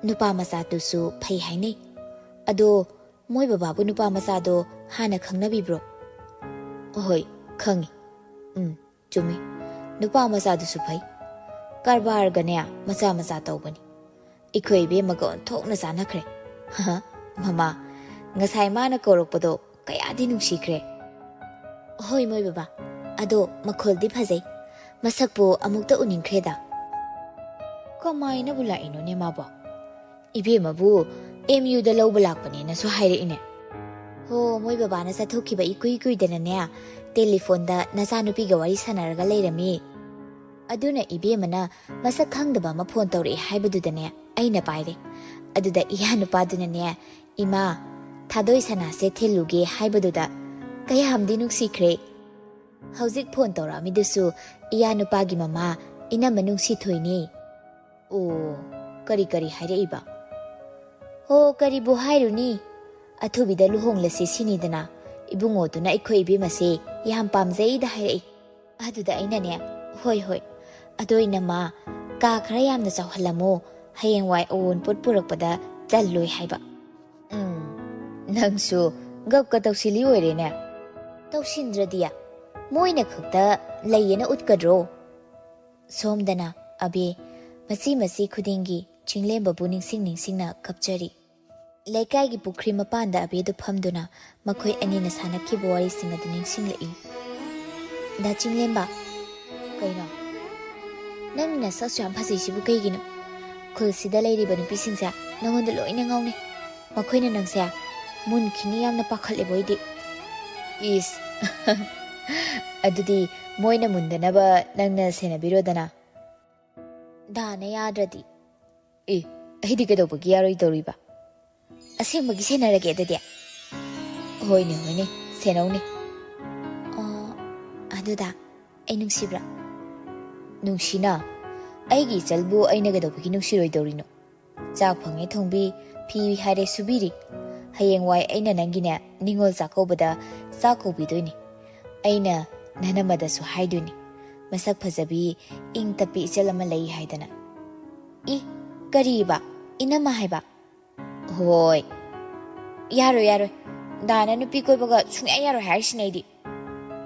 ꯅꯨꯄꯥ ꯃꯆꯥꯗꯨꯁꯨ ꯐꯩ ꯍꯥꯏꯅꯩ꯫ ꯑꯗꯣ ꯃꯣꯏ ꯕꯕꯥꯕꯨ ꯅꯨꯄꯥ ꯃꯆꯥꯗꯣ ꯍꯥꯟꯅ ꯈꯪꯅꯕꯤꯕ꯭ꯔꯣ? ꯑꯍꯣꯏ, ꯈꯪꯉꯤ꯫ ꯎꯝ, ꯆꯨꯝꯃꯤ꯫ ꯅꯨꯄꯥ ꯃꯆꯥꯗꯨꯁꯨ ꯐꯩ꯫ ꯀꯔꯕꯥꯔꯒꯅꯦ ꯃꯆꯥ ꯃꯆꯥ ꯇꯧꯕꯅꯤ꯫ ꯑꯩꯈꯣꯏ ꯏꯕꯦꯝꯃꯒ ꯑꯣꯟꯊꯣꯛꯅ ꯆꯥꯟꯅꯈ꯭ꯔꯦ꯫ ꯃꯃꯥ, ꯉꯁꯥꯏ ꯃꯥꯅ ꯀꯧꯔꯛꯄꯗꯣ ꯀꯌꯥꯗꯤ ꯅꯨꯡꯁꯤꯈ꯭ꯔꯦ꯫ ꯍꯣꯏ ꯃꯣꯏ ꯕꯕꯥ, ꯑꯗꯣ ꯃꯈꯣꯜꯗꯤ ꯐꯖꯩ꯫ ꯃꯁꯛꯄꯨ ꯑꯃꯨꯛꯇ ꯎꯅꯤꯡꯈ꯭ꯔꯦꯗ꯫ ꯀꯃꯥꯏꯅꯕꯨ ꯂꯥꯛꯏꯅꯣꯅꯦ ꯃꯥꯕꯣ? ꯏꯕꯦꯝꯃꯕꯨ ꯑꯦꯝ ꯌꯨꯗ ꯂꯧꯕ ꯂꯥꯛꯄꯅꯦꯅꯁꯨ ꯍꯥꯏꯔꯛꯏꯅꯦ꯫ ꯍꯣ, ꯃꯣꯏ ꯕꯕꯥꯅ ꯆꯠꯊꯣꯛꯈꯤꯕ ꯏꯀꯨꯏ ꯀꯨꯏꯗꯅꯅꯦ, ꯇꯦꯂꯤꯐꯣꯟꯗ ꯅꯆꯥꯅꯨꯄꯤꯒ ꯋꯥꯔꯤ ꯁꯥꯟꯅꯔꯒ ꯂꯩꯔꯝꯃꯤ꯫ ꯑꯗꯨꯅ ꯏꯕꯦꯝꯃꯅ ꯃꯁꯛ ꯈꯪꯗꯕ ꯑꯃ ꯐꯣꯟ ꯇꯧꯔꯛꯑꯦ ꯍꯥꯏꯕꯗꯨꯗꯅꯦ ꯑꯩꯅ ꯄꯥꯏꯔꯦ꯫ ꯑꯗꯨꯗ ꯏꯌꯥ ꯅꯨꯄꯥꯗꯨꯅꯅꯦ, "ꯏꯃꯥ, ꯊꯥꯗꯣꯏ ꯁꯅꯥꯁꯦ ꯊꯤꯜꯂꯨꯒꯦ" ꯍꯥꯏꯕꯗꯨꯗ ꯀꯌꯥꯝꯗꯤ ꯅꯨꯡꯁꯤꯈ꯭ꯔꯦ꯫ ꯍꯧꯖꯤꯛ ꯐꯣꯟ ꯇꯧꯔꯛꯑꯝꯃꯤꯗꯨꯁꯨ ꯏꯌꯥ ꯅꯨꯄꯥꯒꯤ ꯃꯃꯥ ꯏꯅꯝꯃ ꯅꯨꯡꯁꯤꯊꯣꯏꯅꯤ꯫ ꯑꯣ, ꯀꯔꯤ ꯀꯔꯤ ꯍꯥꯏꯔꯛꯏꯕ? ꯍꯣ, ꯀꯔꯤꯕꯨ ꯍꯥꯏꯔꯨꯅꯤ? "ꯑꯊꯨꯕꯤꯗ ꯂꯨꯍꯣꯡꯂꯁꯤ ꯁꯤꯅꯤꯗꯅ, ꯏꯕꯨꯡꯉꯣꯗꯨꯅ ꯑꯩꯈꯣꯏ ꯏꯕꯦꯝꯃꯁꯦ ꯌꯥꯝ ꯄꯥꯝꯖꯩꯗ" ꯍꯥꯏꯔꯛꯏ꯫ ꯑꯗꯨꯗ ꯑꯩꯅꯅꯦ, "ꯍꯣꯏ, ꯍꯣꯏ, ꯑꯗꯣ ꯏꯅꯝꯃ, ꯀꯥ ꯈꯔ ꯌꯥꯝꯅ ꯆꯥꯎꯍꯜꯂꯝꯃꯣ, ꯍꯌꯦꯡꯋꯥꯏ ꯑꯋꯣꯟꯄꯣꯠ ꯄꯨꯔꯛꯄꯗ ꯆꯜꯂꯣꯏ ꯍꯥꯏꯕ"꯫ ꯎꯝ, ꯅꯪꯁꯨ ꯒꯞꯀ ꯇꯧꯁꯤꯜꯂꯤ ꯑꯣꯏꯔꯦꯅꯦ꯫ ꯇꯧꯁꯤꯟꯗ꯭ꯔꯗꯤ? ꯃꯣꯏꯅ ꯈꯛꯇ ꯂꯩꯌꯦꯅ ꯎꯠꯀꯗ꯭ꯔꯣ? ꯁꯣꯝꯗꯅ ꯑꯕꯦ ꯃꯆꯤ ꯃꯆꯤ ꯈꯨꯗꯤꯡꯒꯤ ꯆꯤꯡꯂꯦꯝꯕꯕꯨ ꯅꯤꯡꯁꯤꯡ ꯅꯤꯡꯁꯤꯡꯅ ꯀꯞꯆꯔꯤ꯫ ꯂꯩꯀꯥꯏꯒꯤ ꯄꯨꯈ꯭ꯔꯤ ꯃꯄꯥꯟꯗ ꯑꯕꯦꯗꯨ ꯐꯝꯗꯨꯅ ꯃꯈꯣꯏ ꯑꯅꯤꯅ ꯁꯥꯟꯅꯈꯤꯕ ꯋꯥꯔꯤꯁꯤꯡ ꯑꯗꯨ ꯅꯤꯡꯁꯤꯡꯂꯛꯏ꯫ "ꯗꯥ ꯆꯤꯡꯂꯦꯝꯕ, ꯀꯩꯅꯣ? ꯅꯪ ꯅꯁꯛꯁꯨ ꯌꯥꯝ ꯐꯖꯩꯁꯤꯕꯨ ꯀꯩꯒꯤꯅꯣ? ꯈꯨꯜꯁꯤꯗ ꯂꯩꯔꯤꯕ ꯅꯨꯄꯤꯁꯤꯡꯁꯦ ꯅꯉꯣꯟꯗ ꯂꯣꯏꯅ ꯉꯥꯎꯅꯩ꯫ ꯃꯈꯣꯏꯅ ꯅꯪꯁꯦ ꯃꯨꯟꯈꯤꯅꯤ ꯌꯥꯝꯅ ꯄꯥꯈꯠꯂꯦꯕꯣ ꯑꯩꯗꯤ"꯫ "ꯏꯁ, ꯑꯗꯨꯗꯤ ꯃꯣꯏꯅ ꯃꯨꯟꯗꯅꯕ ꯅꯪꯅ ꯁꯦꯟꯅꯕꯤꯔꯣꯗꯅ"꯫ "ꯗꯥꯅ ꯌꯥꯗ꯭ꯔꯗꯤ"꯫ "ꯑꯦ, ꯑꯩꯗꯤ ꯀꯩꯗꯧꯕꯒꯤ ꯌꯥꯔꯣꯏꯗꯧꯔꯤꯕ? ꯑꯁꯦꯡꯕꯒꯤ ꯁꯦꯟꯅꯔꯒꯦ ꯑꯗꯨꯗꯤ"꯫ "ꯍꯣꯏꯅꯦ, ꯍꯣꯏꯅꯦ, ꯁꯦꯟꯅꯧꯅꯦ"꯫ "ꯑꯣ, ꯑꯗꯨꯗ ꯑꯩ ꯅꯨꯡꯁꯤꯕ꯭ꯔꯥ?" "ꯅꯨꯡꯁꯤꯅ? ꯑꯩꯒꯤ ꯏꯆꯜꯕꯨ ꯑꯩꯅ ꯀꯩꯗꯧꯕꯒꯤ ꯅꯨꯡꯁꯤꯔꯣꯏꯗꯧꯔꯤꯅꯣ? ꯆꯥꯛ ꯐꯪꯉꯦ ꯊꯣꯡꯕꯤ, ꯐꯤ ꯍꯥꯏꯔꯦ ꯁꯨꯕꯤꯔꯤ꯫ ꯍꯌꯦꯡꯋꯥꯏ ꯑꯩꯅ ꯅꯪꯒꯤꯅꯦ, ꯅꯤꯉꯣꯜ ꯆꯥꯛꯀꯧꯕꯗ ꯆꯥꯛ ꯀꯧꯕꯤꯗꯣꯏꯅꯤ꯫ ꯑꯩꯅ ꯅꯅꯝꯃꯗꯁꯨ ꯍꯥꯏꯗꯣꯏꯅꯤ, ꯃꯁꯛ ꯐꯖꯕꯤ, ꯏꯪ ꯇꯞꯄꯤ ꯏꯆꯜ ꯑꯃ ꯂꯩ ꯍꯥꯏꯗꯅ"꯫ "ꯏ, ꯀꯔꯤꯕ? ꯏꯅꯝꯃ ꯍꯥꯏꯕ?" "ꯍꯣꯏ"꯫ ꯌꯥꯔꯣꯏ, ꯌꯥꯔꯣꯏ꯫ ꯗꯥꯅ ꯅꯨꯄꯤ ꯀꯣꯏꯕꯒ ꯁꯨꯡꯌꯥ ꯌꯥꯔꯣꯏ ꯍꯥꯏꯔꯤꯁꯤꯅꯦ ꯑꯩꯗꯤ꯫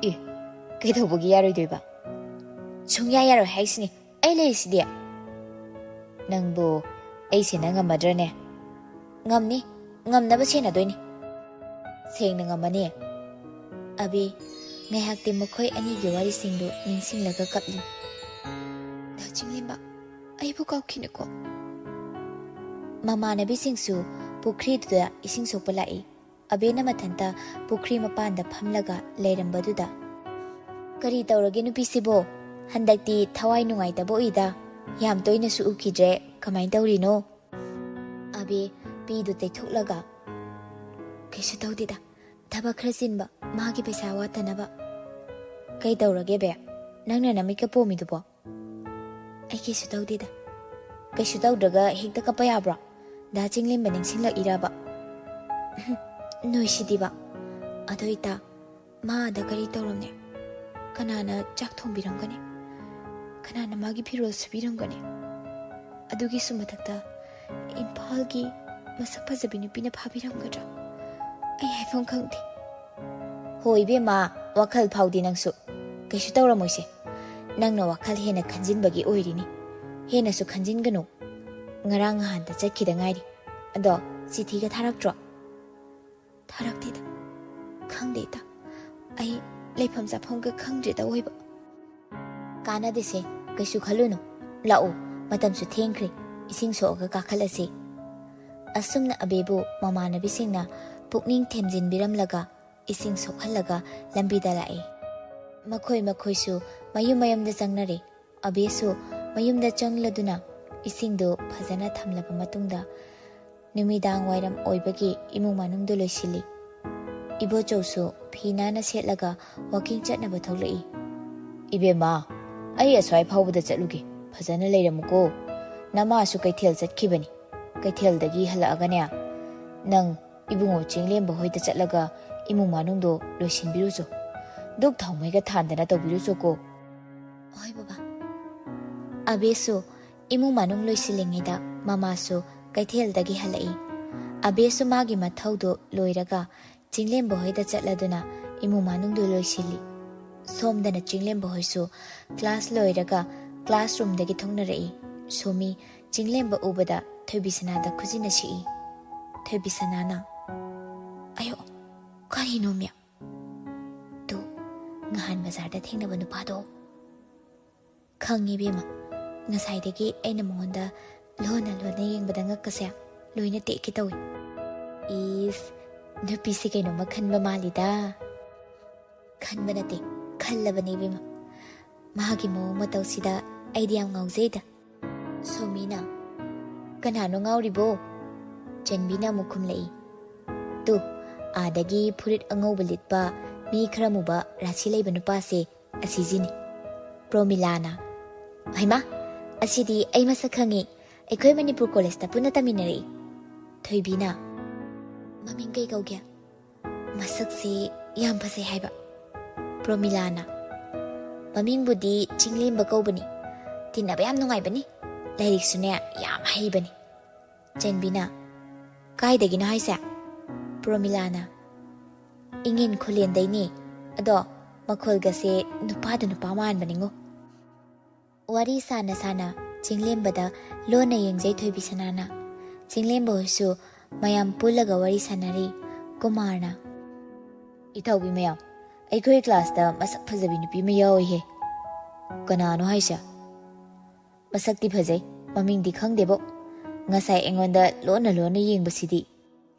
ꯑꯦ, ꯀꯩꯗꯧꯕꯒꯤ ꯌꯥꯔꯣꯏꯗꯣꯏꯕ? ꯁꯨꯡꯌꯥ ꯌꯥꯔꯣꯏ ꯍꯥꯏꯔꯤꯁꯤꯅꯦ꯫ ꯑꯩ ꯂꯩꯔꯤꯁꯤꯗꯤ꯫ ꯅꯪꯕꯨ ꯑꯩ ꯁꯦꯟꯅ ꯉꯝꯃꯗ꯭ꯔꯅꯦ? ꯉꯝꯅꯤ, ꯉꯝꯅꯕ ꯁꯦꯟꯅꯗꯣꯏꯅꯤ꯫ ꯁꯦꯡꯅ ꯉꯝꯃꯅꯤ꯫ ꯑꯕꯤ ꯉꯥꯏꯍꯥꯛꯇꯤ ꯃꯈꯣꯏ ꯑꯅꯤꯒꯤ ꯋꯥꯔꯤꯁꯤꯡꯗꯨ ꯅꯤꯡꯁꯤꯡꯂꯒ ꯀꯞꯂꯤ꯫ ꯗꯥ ꯆꯤꯡꯂꯦꯝꯕ, ꯑꯩꯕꯨ ꯀꯥꯎꯈꯤꯅꯨꯀꯣ꯫ ꯃꯃꯥꯟꯅꯕꯤꯁꯤꯡꯁꯨ ꯄꯨꯈ꯭ꯔꯤꯗꯨꯗ ꯏꯁꯤꯡ ꯁꯣꯛꯄ ꯂꯥꯛꯏ꯫ ꯑꯕꯦꯅ ꯃꯊꯟꯇ ꯄꯨꯈ꯭ꯔꯤ ꯃꯄꯥꯟꯗ ꯐꯝꯂꯒ ꯂꯩꯔꯝꯕꯗꯨꯗ, "ꯀꯔꯤ ꯇꯧꯔꯒꯦ ꯅꯨꯄꯤꯁꯤꯕꯣ? ꯍꯟꯗꯛꯇꯤ ꯊꯋꯥꯏ ꯅꯨꯡꯉꯥꯏꯇꯕ ꯎꯏꯗ, ꯌꯥꯝ ꯇꯣꯏꯅꯁꯨ ꯎꯈꯤꯗ꯭ꯔꯦ, ꯀꯃꯥꯏꯅ ꯇꯧꯔꯤꯅꯣ?" ꯑꯕꯦ ꯄꯤꯗꯨ ꯇꯩꯊꯣꯛꯂꯒ, "ꯀꯩꯁꯨ ꯇꯧꯗꯦꯗ, ꯊꯕꯛ ꯈꯔ ꯆꯤꯟꯕ, ꯃꯥꯒꯤ ꯄꯩꯁꯥ ꯋꯥꯠꯇꯅꯕ꯫ ꯀꯩ ꯇꯧꯔꯒꯦ ꯕꯦ? ꯅꯪꯅ ꯅꯃꯤꯠꯀ ꯄꯣꯝꯃꯤꯗꯨꯕꯣ?" "ꯑꯩ ꯀꯩꯁꯨ ꯇꯧꯗꯦꯗ꯫" "ꯀꯩꯁꯨ ꯇꯧꯗ꯭ꯔꯒ ꯍꯦꯛꯇ ꯀꯞꯄ ꯌꯥꯕ꯭ꯔꯣ? ꯗꯥ ꯆꯤꯡꯂꯦꯝꯕ ꯅꯤꯡꯁꯤꯡꯂꯛꯏꯔꯕ?" "ꯅꯣꯏꯁꯤꯗꯤꯕ꯫ ꯑꯗꯣ ꯏꯇꯥ, ꯃꯥ ꯑꯗ ꯀꯔꯤ ꯇꯧꯔꯝꯅꯤ? ꯀꯅꯥꯅ ꯆꯥꯛ ꯊꯣꯡꯕꯤꯔꯝꯒꯅꯤ? ꯀꯅꯥꯅ ꯃꯥꯒꯤ ꯐꯤꯔꯣꯜ ꯁꯨꯕꯤꯔꯝꯒꯅꯤ? ꯑꯗꯨꯒꯤꯁꯨ ꯃꯊꯛꯇ ꯏꯝꯐꯥꯜꯒꯤ ꯃꯁꯛ ꯐꯖꯕꯤ ꯅꯨꯄꯤꯅ ꯐꯥꯕꯤꯔꯝꯒꯗ꯭ꯔꯥ? ꯑꯩ ꯍꯥꯏꯐꯝ ꯈꯪꯗꯦ꯫" "ꯍꯣ ꯏꯕꯦꯝꯃ, ꯋꯥꯈꯜ ꯐꯥꯎꯗꯦ ꯅꯪꯁꯨ꯫ ꯀꯩꯁꯨ ꯇꯧꯔꯝꯃꯣꯏꯁꯦ꯫ ꯅꯪꯅ ꯋꯥꯈꯜ ꯍꯦꯟꯅ ꯈꯟꯖꯤꯟꯕꯒꯤ ꯑꯣꯏꯔꯤꯅꯤ꯫ ꯍꯦꯟꯅꯁꯨ ꯈꯟꯖꯤꯟꯒꯅꯨ꯫ ꯉꯔꯥꯡ ꯅꯍꯥꯟꯗ ꯆꯠꯈꯤꯗ ꯉꯥꯏꯔꯤ꯫ ꯑꯗꯣ ꯆꯤꯊꯤꯒ ꯊꯥꯔꯛꯇ꯭ꯔꯣ?" "ꯊꯥꯔꯛꯇꯦꯗ꯫ ꯈꯪꯗꯦ ꯏꯇꯥ꯫ ꯑꯩ ꯂꯩꯐꯝ ꯆꯥꯐꯝꯒ ꯈꯪꯗ꯭ꯔꯦꯗ ꯑꯣꯏꯕ꯫" "ꯀꯥꯟꯅꯗꯦꯁꯦ, ꯀꯩꯁꯨ ꯈꯜꯂꯨꯅꯨ꯫ ꯂꯥꯛꯑꯣ, ꯃꯇꯝꯁꯨ ꯊꯦꯡꯈ꯭ꯔꯦ꯫ ꯏꯁꯤꯡ ꯁꯣꯛꯑꯒ ꯀꯥꯈꯠꯂꯁꯤ꯫" ꯑꯁꯨꯝꯅ ꯑꯕꯦꯕꯨ ꯃꯃꯥꯟꯅꯕꯤꯁꯤꯡꯅ ꯄꯨꯛꯅꯤꯡ ꯊꯦꯝꯖꯤꯟꯕꯤꯔꯝꯂꯒ ꯏꯁꯤꯡ ꯁꯣꯛꯍꯜꯂꯒ ꯂꯝꯕꯤꯗ ꯂꯥꯛꯏ꯫ ꯃꯈꯣꯏ ꯃꯈꯣꯏꯁꯨ ꯃꯌꯨꯝ ꯃꯌꯨꯝꯗ ꯆꯪꯅꯔꯦ꯫ ꯑꯕꯦꯁꯨ ꯃꯌꯨꯝꯗ ꯆꯪꯂꯗꯨꯅ ꯏꯁꯤꯡꯗꯨ ꯐꯖꯅ ꯊꯝꯂꯕ ꯃꯇꯨꯡꯗ ꯅꯨꯃꯤꯗꯥꯡ ꯋꯥꯏꯔꯝ ꯑꯣꯏꯕꯒꯤ ꯏꯃꯨꯡ ꯃꯅꯨꯡꯗꯨ ꯂꯣꯏꯁꯤꯜꯂꯤ꯫ ꯏꯕꯣꯆꯧꯁꯨ ꯐꯤ ꯅꯥꯟꯅ ꯁꯦꯠꯂꯒ ꯋꯥꯀꯤꯡ ꯆꯠꯅꯕ ꯊꯣꯛꯂꯛꯏ꯫ "ꯏꯕꯦꯝꯃ, ꯑꯩ ꯑꯁ꯭ꯋꯥꯏ ꯐꯥꯎꯕꯗ ꯆꯠꯂꯨꯒꯦ, ꯐꯖꯅ ꯂꯩꯔꯝꯃꯨꯀꯣ꯫ ꯅꯃꯥꯁꯨ ꯀꯩꯊꯦꯜ ꯆꯠꯈꯤꯕꯅꯤ꯫ ꯀꯩꯊꯦꯜꯗꯒꯤ ꯍꯜꯂꯛꯑꯒꯅꯦ, ꯅꯪ ꯏꯕꯨꯡꯉꯣ ꯆꯤꯡꯂꯦꯝꯕ ꯍꯣꯏꯗ ꯆꯠꯂꯒ ꯏꯃꯨꯡ ꯃꯅꯨꯡꯗꯣ ꯂꯣꯏꯁꯤꯟꯕꯤꯔꯨꯆꯣ꯫ ꯙꯨꯛ ꯊꯥꯎ ꯃꯩꯒ ꯊꯥꯟꯗꯅ ꯇꯧꯕꯤꯔꯨꯆꯣꯀꯣ꯫" "ꯍꯣꯏ ꯕꯕꯥ꯫" ꯑꯕꯦꯁꯨ ꯏꯃꯨꯡ ꯃꯅꯨꯡ ꯂꯣꯏꯁꯤꯜꯂꯤꯉꯩꯗ ꯃꯃꯥꯁꯨ ꯀꯩꯊꯦꯜꯗꯒꯤ ꯍꯜꯂꯛꯏ꯫ ꯑꯕꯦꯁꯨ ꯃꯥꯒꯤ ꯃꯊꯧꯗꯨ ꯂꯣꯏꯔꯒ ꯆꯤꯡꯂꯦꯝꯕ ꯍꯣꯏꯗ ꯆꯠꯂꯗꯨꯅ ꯏꯃꯨꯡ ꯃꯅꯨꯡꯗꯨ ꯂꯣꯏꯁꯤꯜꯂꯤ꯫ ꯁꯣꯝꯗꯅ ꯆꯤꯡꯂꯦꯝꯕ ꯍꯣꯏꯁꯨ ꯀ꯭ꯂꯥꯁ ꯂꯣꯏꯔꯒ ꯀ꯭ꯂꯥꯁꯔꯨꯝꯗꯒꯤ ꯊꯣꯛꯅꯔꯛꯏ꯫ ꯁꯣꯃꯤ ꯆꯤꯡꯂꯦꯝꯕ ꯎꯕꯗ ꯊꯣꯏꯕꯤꯁꯅꯥꯗ ꯈꯨꯖꯤꯟꯅ ꯁꯤꯛꯏ꯫ ꯊꯣꯏꯕꯤꯁꯅꯥꯅ, "ꯑꯌꯣ, ꯀꯔꯤꯅꯣꯃꯤ?" "ꯇꯨ, ꯉꯍꯥꯟ ꯕꯖꯥꯔꯗ ꯊꯦꯡꯅꯕ ꯅꯨꯄꯥꯗꯣ?" "ꯈꯪꯉꯤ ꯏꯕꯦꯝꯃ, ꯉꯁꯥꯏꯗꯒꯤ ꯑꯩꯅ ꯃꯉꯣꯟꯗ ꯂꯣꯟꯅ ꯂꯣꯟꯅ ꯌꯦꯡꯕꯗ ꯉꯛꯀꯁꯦ ꯂꯣꯏꯅ ꯇꯦꯛꯀꯦ ꯇꯧꯏ꯫" "ꯏꯁ, ꯅꯨꯄꯤꯁꯦ ꯀꯩꯅꯣꯝꯃ ꯈꯟꯕ ꯃꯥꯜꯂꯤꯗ꯫" "ꯈꯟꯕ ꯅꯠꯇꯦ, ꯈꯜꯂꯕꯅꯦ ꯏꯕꯦꯝꯃ꯫ ꯃꯥꯒꯤ ꯃꯑꯣꯡ ꯃꯇꯧꯁꯤꯗ ꯑꯩꯗꯤ ꯌꯥꯝ ꯉꯥꯎꯖꯩꯗ꯫" ꯁꯣꯃꯤꯅ, "ꯀꯅꯥꯅꯣ ꯉꯥꯎꯔꯤꯕꯣ?" ꯆꯟꯕꯤꯅ ꯑꯃꯨꯛ ꯈꯨꯝꯂꯛꯏ, "ꯇꯨ, ꯑꯥꯗꯒꯤ ꯐꯨꯔꯤꯠ ꯑꯉꯧꯕ ꯂꯤꯠꯄ ꯃꯤ ꯈꯔ ꯃꯨꯕ ꯔꯥꯁꯤ ꯂꯩꯕ ꯅꯨꯄꯥꯁꯦ ꯑꯁꯤꯁꯤꯅꯤ꯫" ꯄ꯭ꯔꯣꯃꯤꯂꯥꯅ, "ꯍꯩꯃꯥ, ꯑꯁꯤꯗꯤ ꯑꯩ ꯃꯁꯛ ꯈꯪꯉꯤ, ꯑꯩꯈꯣꯏ ꯃꯅꯤꯄꯨꯔ ꯀꯣꯂꯦꯖꯇ ꯄꯨꯟꯅ ꯇꯝꯃꯤꯟꯅꯔꯛꯏ꯫" ꯊꯣꯏꯕꯤꯅ, "ꯃꯃꯤꯡ ꯀꯩ ꯀꯧꯒꯦ?" "ꯃꯁꯛꯁꯤ ꯌꯥꯝ ꯐꯖꯩ ꯍꯥꯏꯕ꯫" ꯄ꯭ꯔꯣꯃꯤꯂꯥꯅ, "ꯃꯃꯤꯡꯕꯨꯗꯤ ꯆꯤꯡꯂꯦꯝꯕ ꯀꯧꯕꯅꯤ, ꯇꯤꯟꯅꯕ ꯌꯥꯝ ꯅꯨꯡꯉꯥꯏꯕꯅꯤ, ꯂꯥꯏꯔꯤꯛꯁꯨꯅꯦ ꯌꯥꯝ ꯍꯩꯕꯅꯤ꯫" ꯆꯟꯕꯤꯅ, "ꯀꯥꯏꯗꯒꯤꯅꯣ ꯍꯥꯏꯁꯦ?" ꯄ꯭ꯔꯣꯃꯤꯂꯥꯅ, "ꯏꯉꯦꯟ ꯈꯨꯂꯦꯟꯗꯩꯅꯦ, ꯑꯗꯣ ꯃꯈꯣꯜꯒꯁꯦ ꯅꯨꯄꯥꯗ ꯅꯨꯄꯥ ꯃꯥꯟꯕꯅꯤꯉꯣ꯫" ꯋꯥꯔꯤ ꯁꯥꯅ ꯁꯥꯅ ꯆꯤꯡꯂꯦꯝꯕꯗ ꯂꯣꯟꯅ ꯌꯦꯡꯖꯩ ꯊꯣꯏꯕꯤꯁꯅꯥꯅ꯫ ꯆꯤꯡꯂꯦꯝꯕ ꯍꯣꯏꯁꯨ ꯃꯌꯥꯝ ꯄꯨꯜꯂꯒ ꯋꯥꯔꯤ ꯁꯥꯟꯅꯔꯤ꯫ ꯀꯨꯃꯥꯔꯅ, "ꯏꯇꯥꯎꯕꯤ ꯃꯌꯥꯝ, ꯑꯩꯈꯣꯏ ꯀ꯭ꯂꯥꯁꯇ ꯃꯁꯛ ꯐꯖꯕꯤ ꯅꯨꯄꯤ ꯑꯃ ꯌꯥꯎꯏꯍꯦ꯫" "ꯀꯅꯥꯅꯣ ꯍꯥꯏꯁꯦ?" "ꯃꯁꯛꯇꯤ ꯐꯖꯩ, ꯃꯃꯤꯡꯗꯤ ꯈꯪꯗꯦꯕꯣ꯫ ꯉꯁꯥꯏ ꯑꯩꯉꯣꯟꯗ ꯂꯣꯟꯅ ꯂꯣꯟꯅ ꯌꯦꯡꯕꯁꯤꯗꯤ꯫"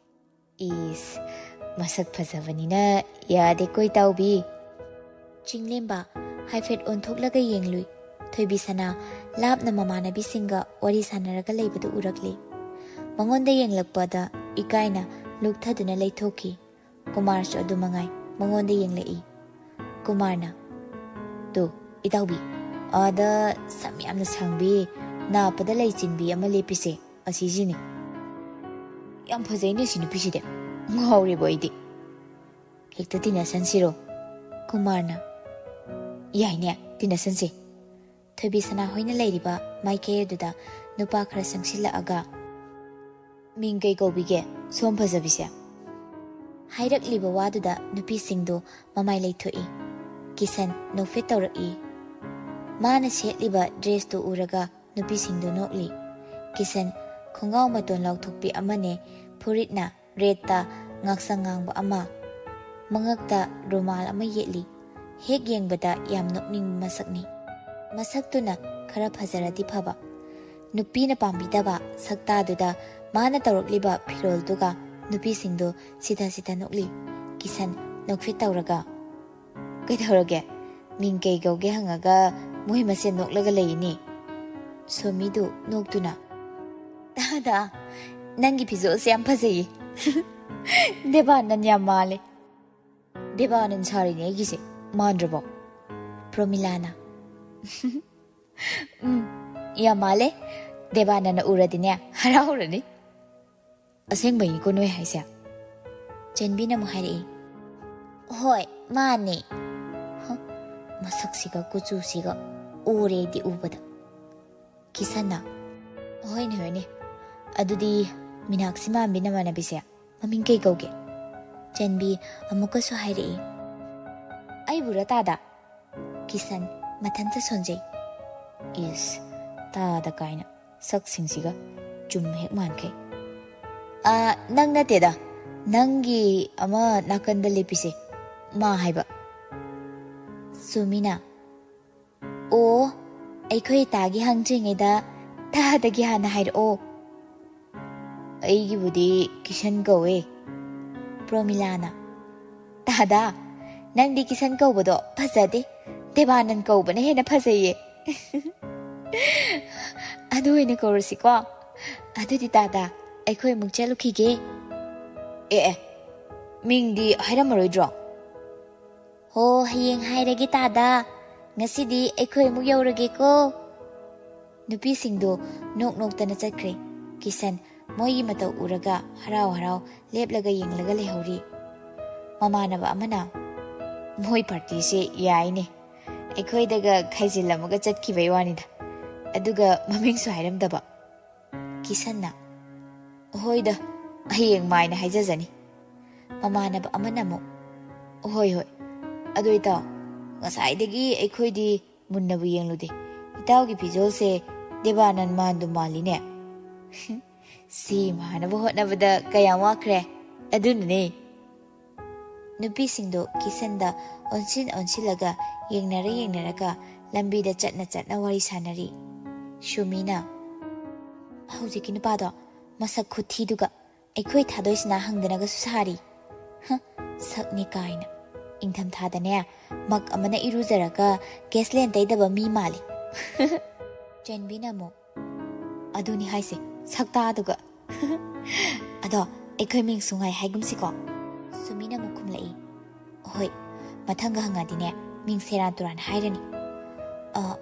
"ꯏꯁ, ꯃꯁꯛ ꯐꯖꯕꯅꯤꯅ ꯌꯥꯗꯦꯀꯣ ꯏꯇꯥꯎꯕꯤ꯫" ꯆꯤꯡꯂꯦꯝꯕ ꯍꯥꯏꯐꯦꯠ ꯑꯣꯟꯊꯣꯛꯂꯒ ꯌꯦꯡꯂꯨꯏ꯫ ꯊꯣꯏꯕꯤꯁꯅꯥ ꯂꯥꯞꯅ ꯃꯃꯥꯟꯅꯕꯤꯁꯤꯡꯒ ꯋꯥꯔꯤ ꯁꯥꯟꯅꯔꯒ ꯂꯩꯕꯗꯨ ꯎꯔꯛꯂꯤ꯫ ꯃꯉꯣꯟꯗ ꯌꯦꯡꯂꯛꯄꯗ ꯏꯀꯥꯏꯅ ꯂꯨꯛꯊꯗꯨꯅ ꯂꯩꯊꯣꯛꯈꯤ꯫ ꯀꯨꯃꯥꯔꯁꯨ ꯑꯗꯨ ꯃꯉꯥꯏ, ꯃꯉꯣꯟꯗ ꯌꯦꯡꯂꯛꯏ꯫ ꯀꯨꯃꯥꯔꯅ, "ꯇꯨ, ꯏꯇꯥꯎꯕꯤ, ꯑꯥꯗ ꯁꯝ ꯌꯥꯝꯅ ꯁꯥꯡꯕꯤ, ꯅꯥꯞꯄꯗ ꯂꯩ ꯆꯤꯟꯕꯤ ꯑꯃ ꯂꯦꯞꯄꯤꯁꯦ, ꯑꯁꯤꯁꯤꯅꯤ꯫ ꯌꯥꯝ ꯐꯖꯩꯅꯦ ꯁꯤ ꯅꯨꯄꯤꯁꯤꯗꯤ꯫ ꯉꯥꯎꯔꯦꯕꯣ ꯑꯩꯗꯤ꯫ ꯍꯦꯛꯇ ꯇꯤꯟꯅꯁꯟꯁꯤꯔꯣ?" ꯀꯨꯃꯥꯔꯅ, "ꯌꯥꯏꯅꯦ, ꯇꯤꯟꯅꯁꯟꯁꯦ꯫" ꯊꯣꯏꯕꯤꯁꯅꯥ ꯍꯣꯏꯅ ꯂꯩꯔꯤꯕ ꯃꯥꯏꯀꯩ ꯑꯗꯨꯗ ꯅꯨꯄꯥ ꯈꯔ ꯆꯪꯁꯤꯜꯂꯛꯑꯒ, "ꯃꯤꯡ ꯀꯩ ꯀꯧꯕꯤꯒꯦ, ꯁꯣꯝ ꯐꯖꯕꯤꯁꯦ?" ꯍꯥꯏꯔꯛꯂꯤꯕ ꯋꯥꯗꯨꯗ ꯅꯨꯄꯤꯁꯤꯡꯗꯨ ꯃꯃꯥꯏ ꯂꯩꯊꯣꯛꯏ꯫ ꯀꯤꯁꯟ ꯅꯣꯛꯐꯦꯠ ꯇꯧꯔꯛꯏ꯫ ꯃꯥꯅ ꯁꯦꯠꯂꯤꯕ ꯗ꯭ꯔꯦꯁꯇꯨ ꯎꯔꯒ ꯅꯨꯄꯤꯁꯤꯡꯗꯨ ꯅꯣꯛꯂꯤ꯫ ꯀꯤꯁꯟ ꯈꯣꯡꯒ꯭ꯔꯥꯎ ꯃꯇꯣꯟ ꯂꯥꯎꯊꯣꯛꯄꯤ ꯑꯃꯅꯦ, ꯐꯨꯔꯤꯠꯅ ꯔꯦꯗꯇ ꯉꯥꯛꯁꯪ ꯉꯥꯡꯕ ꯑꯃ, ꯃꯉꯛꯇ ꯔꯨꯃꯥꯜ ꯑꯃ ꯌꯦꯠꯂꯤ꯫ ꯍꯦꯛ ꯌꯦꯡꯕꯗ ꯌꯥꯝ ꯅꯣꯛꯅꯤꯡꯕ ꯃꯁꯛꯅꯤ꯫ ꯃꯁꯛꯇꯨꯅ ꯈꯔ ꯐꯖꯔꯗꯤ ꯐꯕ꯫ ꯅꯨꯄꯤꯅ ꯄꯥꯝꯕꯤꯗꯕ ꯁꯛꯇꯥꯗꯨꯗ ꯃꯥꯅ ꯇꯧꯔꯛꯂꯤꯕ ꯐꯤꯔꯣꯜꯗꯨꯒ ꯅꯨꯄꯤꯁꯤꯡꯗꯨ ꯁꯤꯊ ꯁꯤꯊ ꯅꯣꯛꯂꯤ꯫ ꯀꯤꯁꯟ ꯅꯣꯛꯐꯦꯠ ꯇꯧꯔꯒ, "ꯀꯩꯗꯧꯔꯒꯦ? ꯃꯤꯡ ꯀꯩ ꯀꯧꯒꯦ ꯍꯪꯉꯒ ꯃꯣꯏ ꯃꯁꯦꯟ ꯅꯣꯛꯂꯒ ꯂꯩꯅꯦ?" ꯁꯣꯃꯤꯗꯨ ꯅꯣꯛꯇꯨꯅ, "ꯇꯥꯗ, ꯅꯪꯒꯤ ꯐꯤꯖꯣꯜꯁꯦ ꯌꯥꯝ ꯐꯖꯩꯌꯦ꯫ ꯗꯦꯕꯥꯅꯟ ꯌꯥꯝ ꯃꯥꯜꯂꯦ꯫ ꯗꯦꯕꯥꯅꯟ ꯁꯥꯔꯤꯅꯦ ꯑꯩꯒꯤꯁꯦ, ꯃꯥꯟꯗ꯭ꯔꯕꯣ?" ꯄ꯭ꯔꯣꯃꯤꯂꯥꯅ, "ꯎꯝ, ꯌꯥꯝ ꯃꯥꯜꯂꯦ꯫ ꯗꯦꯕꯥꯅꯟꯅ ꯎꯔꯗꯤꯅꯦ, ꯍꯔꯥꯎꯔꯅꯤ꯫" "ꯑꯁꯦꯡꯕꯩꯅꯤꯀꯣ ꯅꯣꯏ ꯍꯥꯏꯁꯦ?" ꯆꯦꯟꯕꯤꯅ ꯑꯃꯨꯛ ꯍꯥꯏꯔꯛꯏ꯫ "ꯍꯣꯏ, ꯃꯥꯅꯦ꯫ ꯍ, ꯃꯁꯛꯁꯤꯒ ꯀꯨꯆꯨꯁꯤꯒ ꯎꯔꯦ ꯑꯩꯗꯤ ꯎꯕꯗ꯫" ꯀꯤꯁꯟꯅ, "ꯍꯣꯏꯅꯦ, ꯍꯣꯏꯅꯦ꯫ ꯑꯗꯨꯗꯤ ꯃꯤꯅꯥꯛꯁꯤ ꯃꯥꯟꯕꯤ ꯅꯃꯥꯟꯅꯕꯤꯁꯦ ꯃꯃꯤꯡ ꯀꯩ ꯀꯧꯒꯦ?" ꯆꯦꯟꯕꯤ ꯑꯃꯨꯛꯀꯁꯨ ꯍꯥꯏꯔꯛꯏ꯫ "ꯑꯩꯕꯨꯔ ꯇꯥꯗ?" ꯀꯤꯁꯟ ꯃꯊꯟꯇ ꯁꯣꯟꯖꯩ꯫ ꯏꯁ, ꯇꯥꯗ ꯀꯥꯏꯅ, ꯁꯛꯁꯤꯡꯁꯤꯒ ꯆꯨꯝ ꯍꯦꯛ ꯃꯥꯟꯈꯩ꯫ "ꯑꯥ, ꯅꯪ ꯅꯠꯇꯦꯗ, ꯅꯪꯒꯤ ꯑꯃ ꯅꯥꯀꯟꯗ ꯂꯦꯞꯄꯤꯁꯦ, ꯃꯥ ꯍꯥꯏꯕ꯫" ꯁꯨꯃꯤꯅ, "ꯑꯣ, ꯑꯩꯈꯣꯏ ꯇꯥꯒꯤ ꯍꯪꯗ꯭ꯔꯤꯉꯩꯗ ꯇꯥꯗꯒꯤ ꯍꯥꯟꯅ ꯍꯥꯏꯔꯛꯑꯣ꯫" "ꯑꯩꯒꯤꯕꯨꯗꯤ ꯀꯤꯁꯟ ꯀꯧꯋꯦ꯫" ꯄ꯭ꯔꯣꯃꯤꯂꯥꯅ, "ꯇꯥꯗꯥ, ꯅꯪꯗꯤ ꯀꯤꯁꯟ ꯀꯧꯕꯗꯣ ꯐꯖꯗꯦ, ꯗꯦꯕꯥꯅꯟ ꯀꯧꯕꯅ ꯍꯦꯟꯅ ꯐꯖꯩꯌꯦ꯫" "ꯑꯗꯨ ꯑꯣꯏꯅ ꯀꯧꯔꯁꯤꯀꯣ꯫ ꯑꯗꯨꯗꯤ ꯇꯥꯗꯥ, ꯑꯩꯈꯣꯏ ꯑꯃꯨꯛ ꯆꯠꯂꯨꯈꯤꯒꯦ꯫" "ꯑꯦ ꯑꯦ, ꯃꯤꯡꯗꯤ ꯍꯥꯏꯔꯝꯃꯔꯣꯏꯗ꯭ꯔꯣ?" "ꯍꯣ, ꯍꯌꯦꯡ ꯍꯥꯏꯔꯒꯦ ꯇꯥꯗꯥ꯫ ꯉꯁꯤꯗꯤ ꯑꯩꯈꯣꯏ ꯑꯃꯨꯛ ꯌꯧꯔꯒꯦꯀꯣ꯫" ꯅꯨꯄꯤꯁꯤꯡꯗꯨ ꯅꯣꯛ ꯅꯣꯛꯇꯅ ꯆꯠꯈ꯭ꯔꯦ꯫ ꯀꯤꯁꯟ ꯃꯣꯏꯒꯤ ꯃꯇꯧ ꯎꯔꯒ ꯍꯔꯥꯎ ꯍꯔꯥꯎ ꯂꯦꯞꯂꯒ ꯌꯦꯡꯂꯒ ꯂꯩꯍꯧꯔꯤ꯫ ꯃꯃꯥꯟꯅꯕ ꯑꯃꯅ, "ꯃꯣꯏ ꯄꯥꯔꯇꯤꯁꯦ ꯌꯥꯏꯅꯦ, ꯑꯩꯈꯣꯏꯗꯒ ꯈꯥꯏꯖꯤꯜꯂꯝꯃꯒ ꯆꯠꯈꯤꯕꯩ ꯋꯥꯅꯤꯗ, ꯑꯗꯨꯒ ꯃꯃꯤꯡꯁꯨ ꯍꯥꯏꯔꯝꯗꯕ꯫" ꯀꯤꯁꯟꯅ, ꯍꯣꯏꯗ, ꯍꯌꯦꯡ ꯃꯥꯏꯅ ꯍꯥꯏꯖꯖꯅꯤ꯫ ꯃꯃꯥꯟꯅꯕ ꯑꯃꯅ ꯑꯃꯨꯛ, "ꯍꯣꯏ, ꯍꯣꯏ꯫ ꯑꯗꯨ ꯏꯇꯥꯎ, ꯉꯁꯥꯏꯗꯒꯤ ꯑꯩꯈꯣꯏꯗꯤ ꯃꯨꯟꯅꯕꯨ ꯌꯦꯡꯂꯨꯗꯦ꯫ ꯏꯇꯥꯎꯒꯤ ꯐꯤꯖꯣꯜꯁꯦ ꯗꯦꯕꯥꯅꯟ ꯃꯥꯟꯗꯨ ꯃꯥꯜꯂꯤꯅꯦ꯫" ꯁꯤ ꯃꯥꯟꯅꯕ ꯍꯣꯠꯅꯕꯗ ꯀꯌꯥꯝ ꯋꯥꯈ꯭ꯔꯦ꯫ ꯑꯗꯨꯅꯅꯦ꯫ ꯅꯨꯄꯤꯁꯤꯡꯗꯣ ꯀꯤꯁꯟꯗ ꯑꯣꯟꯁꯤꯟ ꯑꯣꯟꯁꯤꯜꯂꯒ, ꯌꯦꯡꯅꯔ ꯌꯦꯡꯅꯔꯒ ꯂꯝꯕꯤꯗ ꯆꯠꯅ ꯆꯠꯅ ꯋꯥꯔꯤ ꯁꯥꯟꯅꯔꯤ꯫ ꯁꯨꯃꯤꯅ, "ꯍꯧꯖꯤꯛꯀꯤ ꯅꯨꯄꯥꯗꯣ ꯃꯁꯛ ꯈꯨꯊꯤꯗꯨꯒ ꯑꯩꯈꯣꯏ ꯊꯥꯗꯣꯏꯁꯤꯅ ꯍꯪꯗꯅꯒꯁꯨ ꯁꯥꯔꯤ꯫ ꯍ, ꯁꯛꯅꯤ ꯀꯥꯏꯅ꯫ ꯏꯪꯊꯝꯊꯥꯗꯅꯦ, ꯃꯛ ꯑꯃꯅ ꯏꯔꯨꯖꯔꯒ ꯒꯦꯁꯂꯦꯟ ꯇꯩꯗꯕ ꯃꯤ ꯃꯥꯜꯂꯤ꯫" ꯆꯦꯟꯕꯤꯅ ꯑꯃꯨꯛ, "ꯑꯗꯨꯅꯤ ꯍꯥꯏꯁꯦ, ꯁꯛꯇꯥꯗꯨꯒ꯫" "ꯑꯗꯣ, ꯑꯩꯈꯣꯏ ꯃꯤꯡ ꯁꯨꯡꯍꯥꯏ ꯍꯥꯏꯒꯨꯝꯁꯤꯀꯣ?" ꯁꯨꯃꯤꯅ ꯑꯃꯨꯛ ꯈꯨꯝꯂꯛꯏ꯫ "ꯍꯣꯏ, ꯃꯊꯪꯒ ꯍꯪꯉꯗꯤꯅꯦ, ꯃꯤꯡ ꯁꯦꯔꯥꯟ ꯇꯨꯔꯥꯟ ꯍꯥꯏꯔꯅꯤ꯫ ꯑ,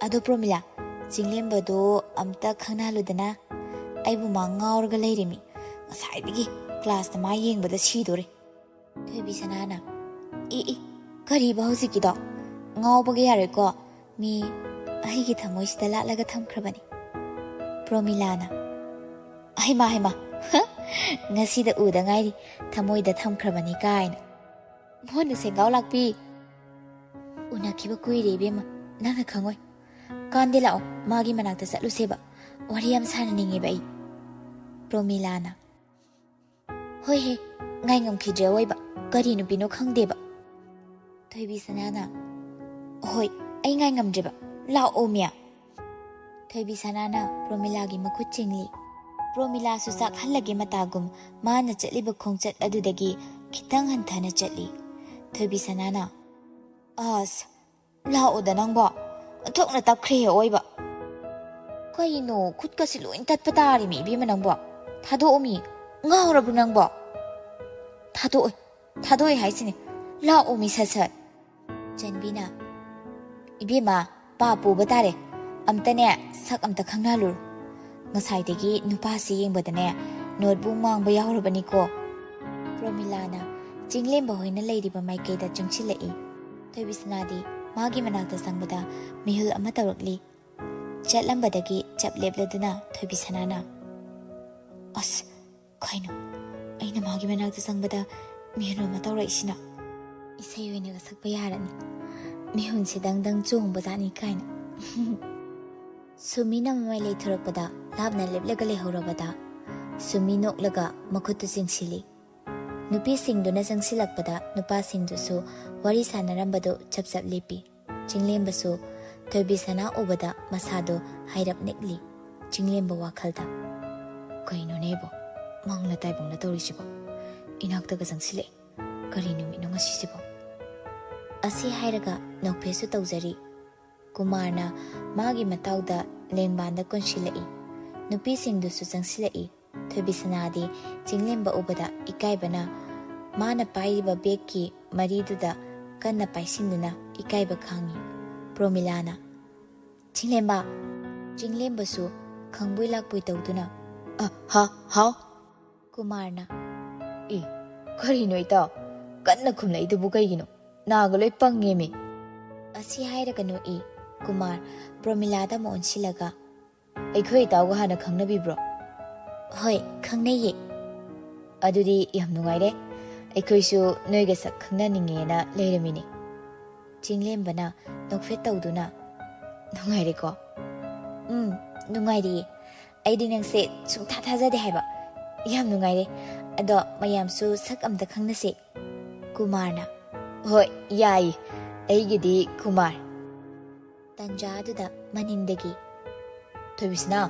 ꯑꯗꯣ ꯄ꯭ꯔꯣꯃꯤꯂꯥ, ꯆꯤꯡꯂꯦꯝꯕꯗꯣ ꯑꯝꯇ ꯈꯪꯅꯍꯜꯂꯨꯗꯅ꯫ ꯑꯩꯕꯨ ꯃꯥ ꯉꯥꯎꯔꯒ ꯂꯩꯔꯦꯃꯤ꯫ ꯉꯁꯥꯏꯗꯒꯤ ꯀ꯭ꯂꯥꯁꯇ ꯃꯥ ꯌꯦꯡꯕꯗ ꯁꯤꯗꯣꯔꯦ꯫" ꯊꯣꯏꯕꯤ ꯁꯅꯥꯅ, "ꯑꯦ, ꯑꯦ, ꯀꯔꯤꯕ ꯍꯧꯖꯤꯛꯀꯤꯗꯣ? ꯉꯥꯎꯕꯒ ꯌꯥꯔꯣꯏꯀꯣ꯫ ꯃꯤ ꯑꯩꯒꯤ ꯊꯃꯣꯏꯁꯤꯗ ꯂꯥꯠꯂꯒ ꯊꯝꯈ꯭ꯔꯕꯅꯤ꯫" ꯄ꯭ꯔꯣꯃꯤꯂꯥꯅ, "ꯍꯩꯃꯥ, ꯍꯩꯃꯥ, ꯉꯁꯤꯗ ꯎꯗ ꯉꯥꯏꯔꯤ, ꯊꯃꯣꯏꯗ ꯊꯝꯈ꯭ꯔꯕꯅꯤ ꯀꯥꯏꯅ꯫ ꯃꯣꯟꯅ ꯁꯦꯡꯒꯥꯎ ꯂꯥꯛꯄꯤ꯫ ꯎꯅꯈꯤꯕ ꯀꯨꯏꯔꯦ ꯏꯕꯦꯝꯃ, ꯅꯪꯅ ꯈꯪꯉꯣꯏ꯫ ꯀꯥꯟꯗꯦ ꯂꯥꯛꯑꯣ, ꯃꯥꯒꯤ ꯃꯅꯥꯛꯇ ꯆꯠꯂꯨꯁꯦꯕ꯫ ꯋꯥꯔꯤ ꯌꯥꯝ ꯁꯥꯟꯅꯅꯤꯡꯉꯦꯕ ꯑꯩ꯫" ꯄ꯭ꯔꯣꯃꯤꯂꯥꯅ, "ꯍꯣꯏ ꯍꯦ, ꯉꯥꯏ ꯉꯝꯈꯤꯗ꯭ꯔꯦ ꯑꯋꯣꯏꯕ꯫ ꯀꯔꯤ ꯅꯨꯄꯤꯅꯣ ꯈꯪꯗꯦꯕ꯫" ꯊꯣꯏꯕꯤ ꯁꯅꯥꯅ, "ꯍꯣꯏ, ꯑꯩ ꯉꯥꯏ ꯉꯝꯗ꯭ꯔꯦꯕ꯫ ꯂꯥꯛꯑꯣ ꯃꯤꯌꯥ꯫" ꯊꯣꯏꯕꯤ ꯁꯅꯥꯅ ꯄ꯭ꯔꯣꯃꯤꯂꯥꯒꯤ ꯃꯈꯨꯠ ꯆꯤꯡꯂꯤ꯫ ꯄ꯭ꯔꯣꯃꯤꯂꯥꯁꯨ ꯆꯥꯛꯍꯜꯂꯒꯦ ꯃꯇꯥꯒꯨꯝ ꯃꯥꯅ ꯆꯠꯂꯤꯕ ꯈꯣꯡꯆꯠ ꯑꯗꯨꯗꯒꯤ ꯈꯤꯇꯪ ꯍꯟꯊꯅ ꯆꯠꯂꯤ꯫ ꯊꯣꯏꯕꯤ ꯁꯅꯥꯅ, "ꯑꯁ, ꯂꯥꯛꯑꯣꯗ ꯅꯪꯕꯣ꯫ ꯑꯣꯟꯊꯣꯛꯅ ꯇꯞꯈ꯭ꯔꯦꯍꯦ ꯑꯋꯣꯏꯕ꯫ ꯀꯩꯅꯣ, ꯈꯨꯠꯀꯁꯤ ꯂꯣꯏ ꯇꯠꯄ ꯇꯥꯔꯤꯃꯤ ꯏꯕꯦꯝꯃ ꯅꯪꯕꯣ꯫ ꯊꯥꯗꯣꯛꯑꯣꯃꯤ꯫ ꯉꯥꯎꯔꯕ꯭ꯔꯣ ꯅꯪꯕꯣ?" "ꯊꯥꯗꯣꯛꯑꯣꯏ, ꯊꯥꯗꯣꯛꯑꯣꯏ ꯍꯥꯏꯁꯤꯅꯤ꯫ ꯂꯥꯛꯑꯣꯃꯤ ꯁꯠ ꯁꯠ꯫" ꯆꯟꯕꯤꯅ, "ꯏꯕꯦꯝꯃ, ꯄꯥꯞ ꯄꯨꯕ ꯇꯥꯔꯦ꯫ ꯑꯝꯇꯅꯦ, ꯁꯛ ꯑꯝꯇ ꯈꯪꯅꯍꯜꯂꯨꯔꯣ꯫ ꯉꯁꯥꯏꯗꯒꯤ ꯅꯨꯄꯥꯁꯤ ꯌꯦꯡꯕꯗꯅꯦ, ꯅꯣꯠꯕꯨ ꯃꯥꯡꯕ ꯌꯥꯎꯔꯕꯅꯤꯀꯣ꯫" ꯄ꯭ꯔꯣꯃꯤꯂꯥꯅ ꯆꯤꯡꯂꯦꯝꯕ ꯍꯣꯏꯅ ꯂꯩꯔꯤꯕ ꯃꯥꯏꯀꯩꯗ ꯆꯪꯁꯤꯜꯂꯛꯏ꯫ ꯊꯣꯏꯕꯤꯁꯅꯥꯗꯤ ꯃꯥꯒꯤ ꯃꯅꯥꯛꯇ ꯆꯪꯕꯗ ꯃꯤꯍꯨꯜ ꯑꯃ ꯇꯧꯔꯛꯂꯤ꯫ ꯆꯠꯂꯝꯕꯗꯒꯤ ꯆꯞ ꯂꯦꯞꯂꯗꯨꯅ ꯊꯣꯏꯕꯤꯁꯅꯥꯅ, ꯑꯁ, ꯀꯩꯅꯣ? ꯑꯩꯅ ꯃꯥꯒꯤ ꯃꯅꯥꯛꯇ ꯆꯪꯕꯗ ꯃꯤꯍꯨꯟ ꯑꯃ ꯇꯧꯔꯛꯏꯁꯤꯅ? ꯏꯁꯩ ꯑꯣꯏꯅꯒ ꯁꯛꯄ ꯌꯥꯔꯅꯤ꯫ ꯃꯤꯍꯨꯟꯁꯦ ꯗꯪ ꯗꯪ ꯆꯣꯡꯕꯖꯥꯠꯅꯤ ꯀꯥꯏꯅ꯫ ꯁꯨꯃꯤꯅ ꯃꯃꯥꯏ ꯂꯩꯊꯣꯔꯛꯄꯗ ꯂꯥꯞꯅ ꯂꯦꯞꯂꯒ ꯂꯩꯍꯧꯔꯕꯗ ꯁꯨꯃꯤ ꯅꯣꯛꯂꯒ ꯃꯈꯨꯠꯇꯨ ꯆꯤꯡꯁꯤꯜꯂꯤ꯫ ꯅꯨꯄꯤꯁꯤꯡꯗꯨꯅ ꯆꯪꯁꯤꯜꯂꯛꯄꯗ ꯅꯨꯄꯥꯁꯤꯡꯗꯨꯁꯨ ꯋꯥꯔꯤ ꯁꯥꯟꯅꯔꯝꯕꯗꯨ ꯆꯞ ꯆꯞ ꯂꯦꯞꯄꯤ꯫ ꯆꯤꯡꯂꯦꯝꯕꯁꯨ ꯊꯣꯏꯕꯤꯁꯅꯥ ꯎꯕꯗ ꯃꯁꯥꯗꯣ ꯍꯥꯏꯔꯞ ꯅꯤꯛꯂꯤ꯫ ꯆꯤꯡꯂꯦꯝꯕ ꯋꯥꯈꯜꯗ, "ꯀꯩꯅꯣꯅꯦꯕꯣ, ꯃꯪꯂ ꯇꯥꯏꯕꯪꯂ ꯇꯧꯔꯤꯁꯤꯕꯣ? ꯏꯅꯥꯛꯇꯒ ꯆꯪꯁꯤꯜꯂꯛꯑꯦ꯫ ꯀꯔꯤ ꯅꯨꯃꯤꯠꯅꯣ ꯉꯁꯤꯁꯤꯕꯣ?" ꯑꯁꯤ ꯍꯥꯏꯔꯒ ꯅꯣꯛꯐꯦꯠꯁꯨ ꯇꯧꯖꯔꯤ꯫ ꯀꯨꯃꯥꯔꯅ ꯃꯥꯒꯤ ꯃꯇꯥꯎꯗ ꯂꯦꯡꯕꯥꯟꯗ ꯀꯣꯟꯁꯤꯜꯂꯛꯏ꯫ ꯅꯨꯄꯤꯁꯤꯡꯗꯨꯁꯨ ꯆꯪꯁꯤꯜꯂꯛꯏ꯫ ꯊꯣꯏꯕꯤꯁꯅꯥꯗꯤ ꯆꯤꯡꯂꯦꯝꯕ ꯎꯕꯗ ꯏꯀꯥꯏꯕꯅ ꯃꯥꯅ ꯄꯥꯏꯔꯤꯕ ꯕꯦꯒꯀꯤ ꯃꯔꯤꯗꯨꯗ ꯀꯟꯅ ꯄꯥꯏꯁꯤꯟꯗꯨꯅ ꯏꯀꯥꯏꯕ ꯈꯥꯡꯉꯤ꯫ ꯄ꯭ꯔꯣꯃꯤꯂꯥꯅ, "ꯆꯤꯡꯂꯦꯝꯕ!" ꯆꯤꯡꯂꯦꯝꯕꯁꯨ ꯈꯪꯕꯣꯏ ꯂꯥꯛꯄꯣꯏ ꯇꯧꯗꯨꯅ, "ꯑ, ꯍꯥ, ꯍꯥꯎ?" ꯀꯨꯃꯥꯔꯅ, "ꯑꯦ, ꯀꯔꯤꯅꯣ ꯏꯇꯥꯎ? ꯀꯟꯅ ꯈꯨꯝꯂꯛꯏꯗꯨꯕꯨ ꯀꯩꯒꯤꯅꯣ? ꯅꯥꯒ ꯂꯣꯏ ꯄꯪꯉꯦꯃꯤ!" ꯑꯁꯤ ꯍꯥꯏꯔꯒ ꯅꯣꯛꯏ꯫ ꯀꯨꯃꯥꯔ ꯄ꯭ꯔꯣꯃꯤꯂꯥꯗ ꯑꯃꯨꯛ ꯑꯣꯟꯁꯤꯜꯂꯒ, "ꯑꯩꯈꯣꯏ ꯏꯇꯥꯎꯒ ꯍꯥꯟꯅ ꯈꯪꯅꯕꯤꯕ꯭ꯔꯣ?" "ꯍꯣꯏ, ꯈꯪꯅꯩꯌꯦ꯫" "ꯑꯗꯨꯗꯤ ꯌꯥꯝ ꯅꯨꯡꯉꯥꯏꯔꯦ꯫ ꯑꯩꯈꯣꯏꯁꯨ ꯅꯣꯏꯒ ꯁꯛ ꯈꯪꯅꯅꯤꯡꯉꯦꯅ ꯂꯩꯔꯝꯃꯤꯅꯦ꯫" ꯆꯤꯡꯂꯦꯝꯕꯅ ꯅꯣꯛꯐꯦꯠ ꯇꯧꯗꯨꯅ, "ꯅꯨꯡꯉꯥꯏꯔꯦꯀꯣ?" "ꯎꯝ, ꯅꯨꯡꯉꯥꯏꯔꯤꯌꯦ꯫ ꯑꯩꯗꯤ ꯅꯪꯁꯦ ꯁꯨꯡꯊꯥ ꯊꯥꯖꯗꯦ ꯍꯥꯏꯕ꯫ ꯌꯥꯝ ꯅꯨꯡꯉꯥꯏꯔꯦ꯫ ꯑꯗꯣ ꯃꯌꯥꯝꯁꯨ ꯁꯛ ꯑꯝꯇ ꯈꯪꯅꯁꯦ꯫" ꯀꯨꯃꯥꯔꯅ, "ꯍꯣꯏ, ꯌꯥꯏꯌꯦ꯫ ꯑꯩꯒꯤꯗꯤ ꯀꯨꯃꯥꯔ꯫" ꯇꯟꯖꯥꯗꯨꯗ ꯃꯅꯤꯡꯗꯒꯤ, "ꯊꯣꯏꯕꯤꯁꯅꯥ,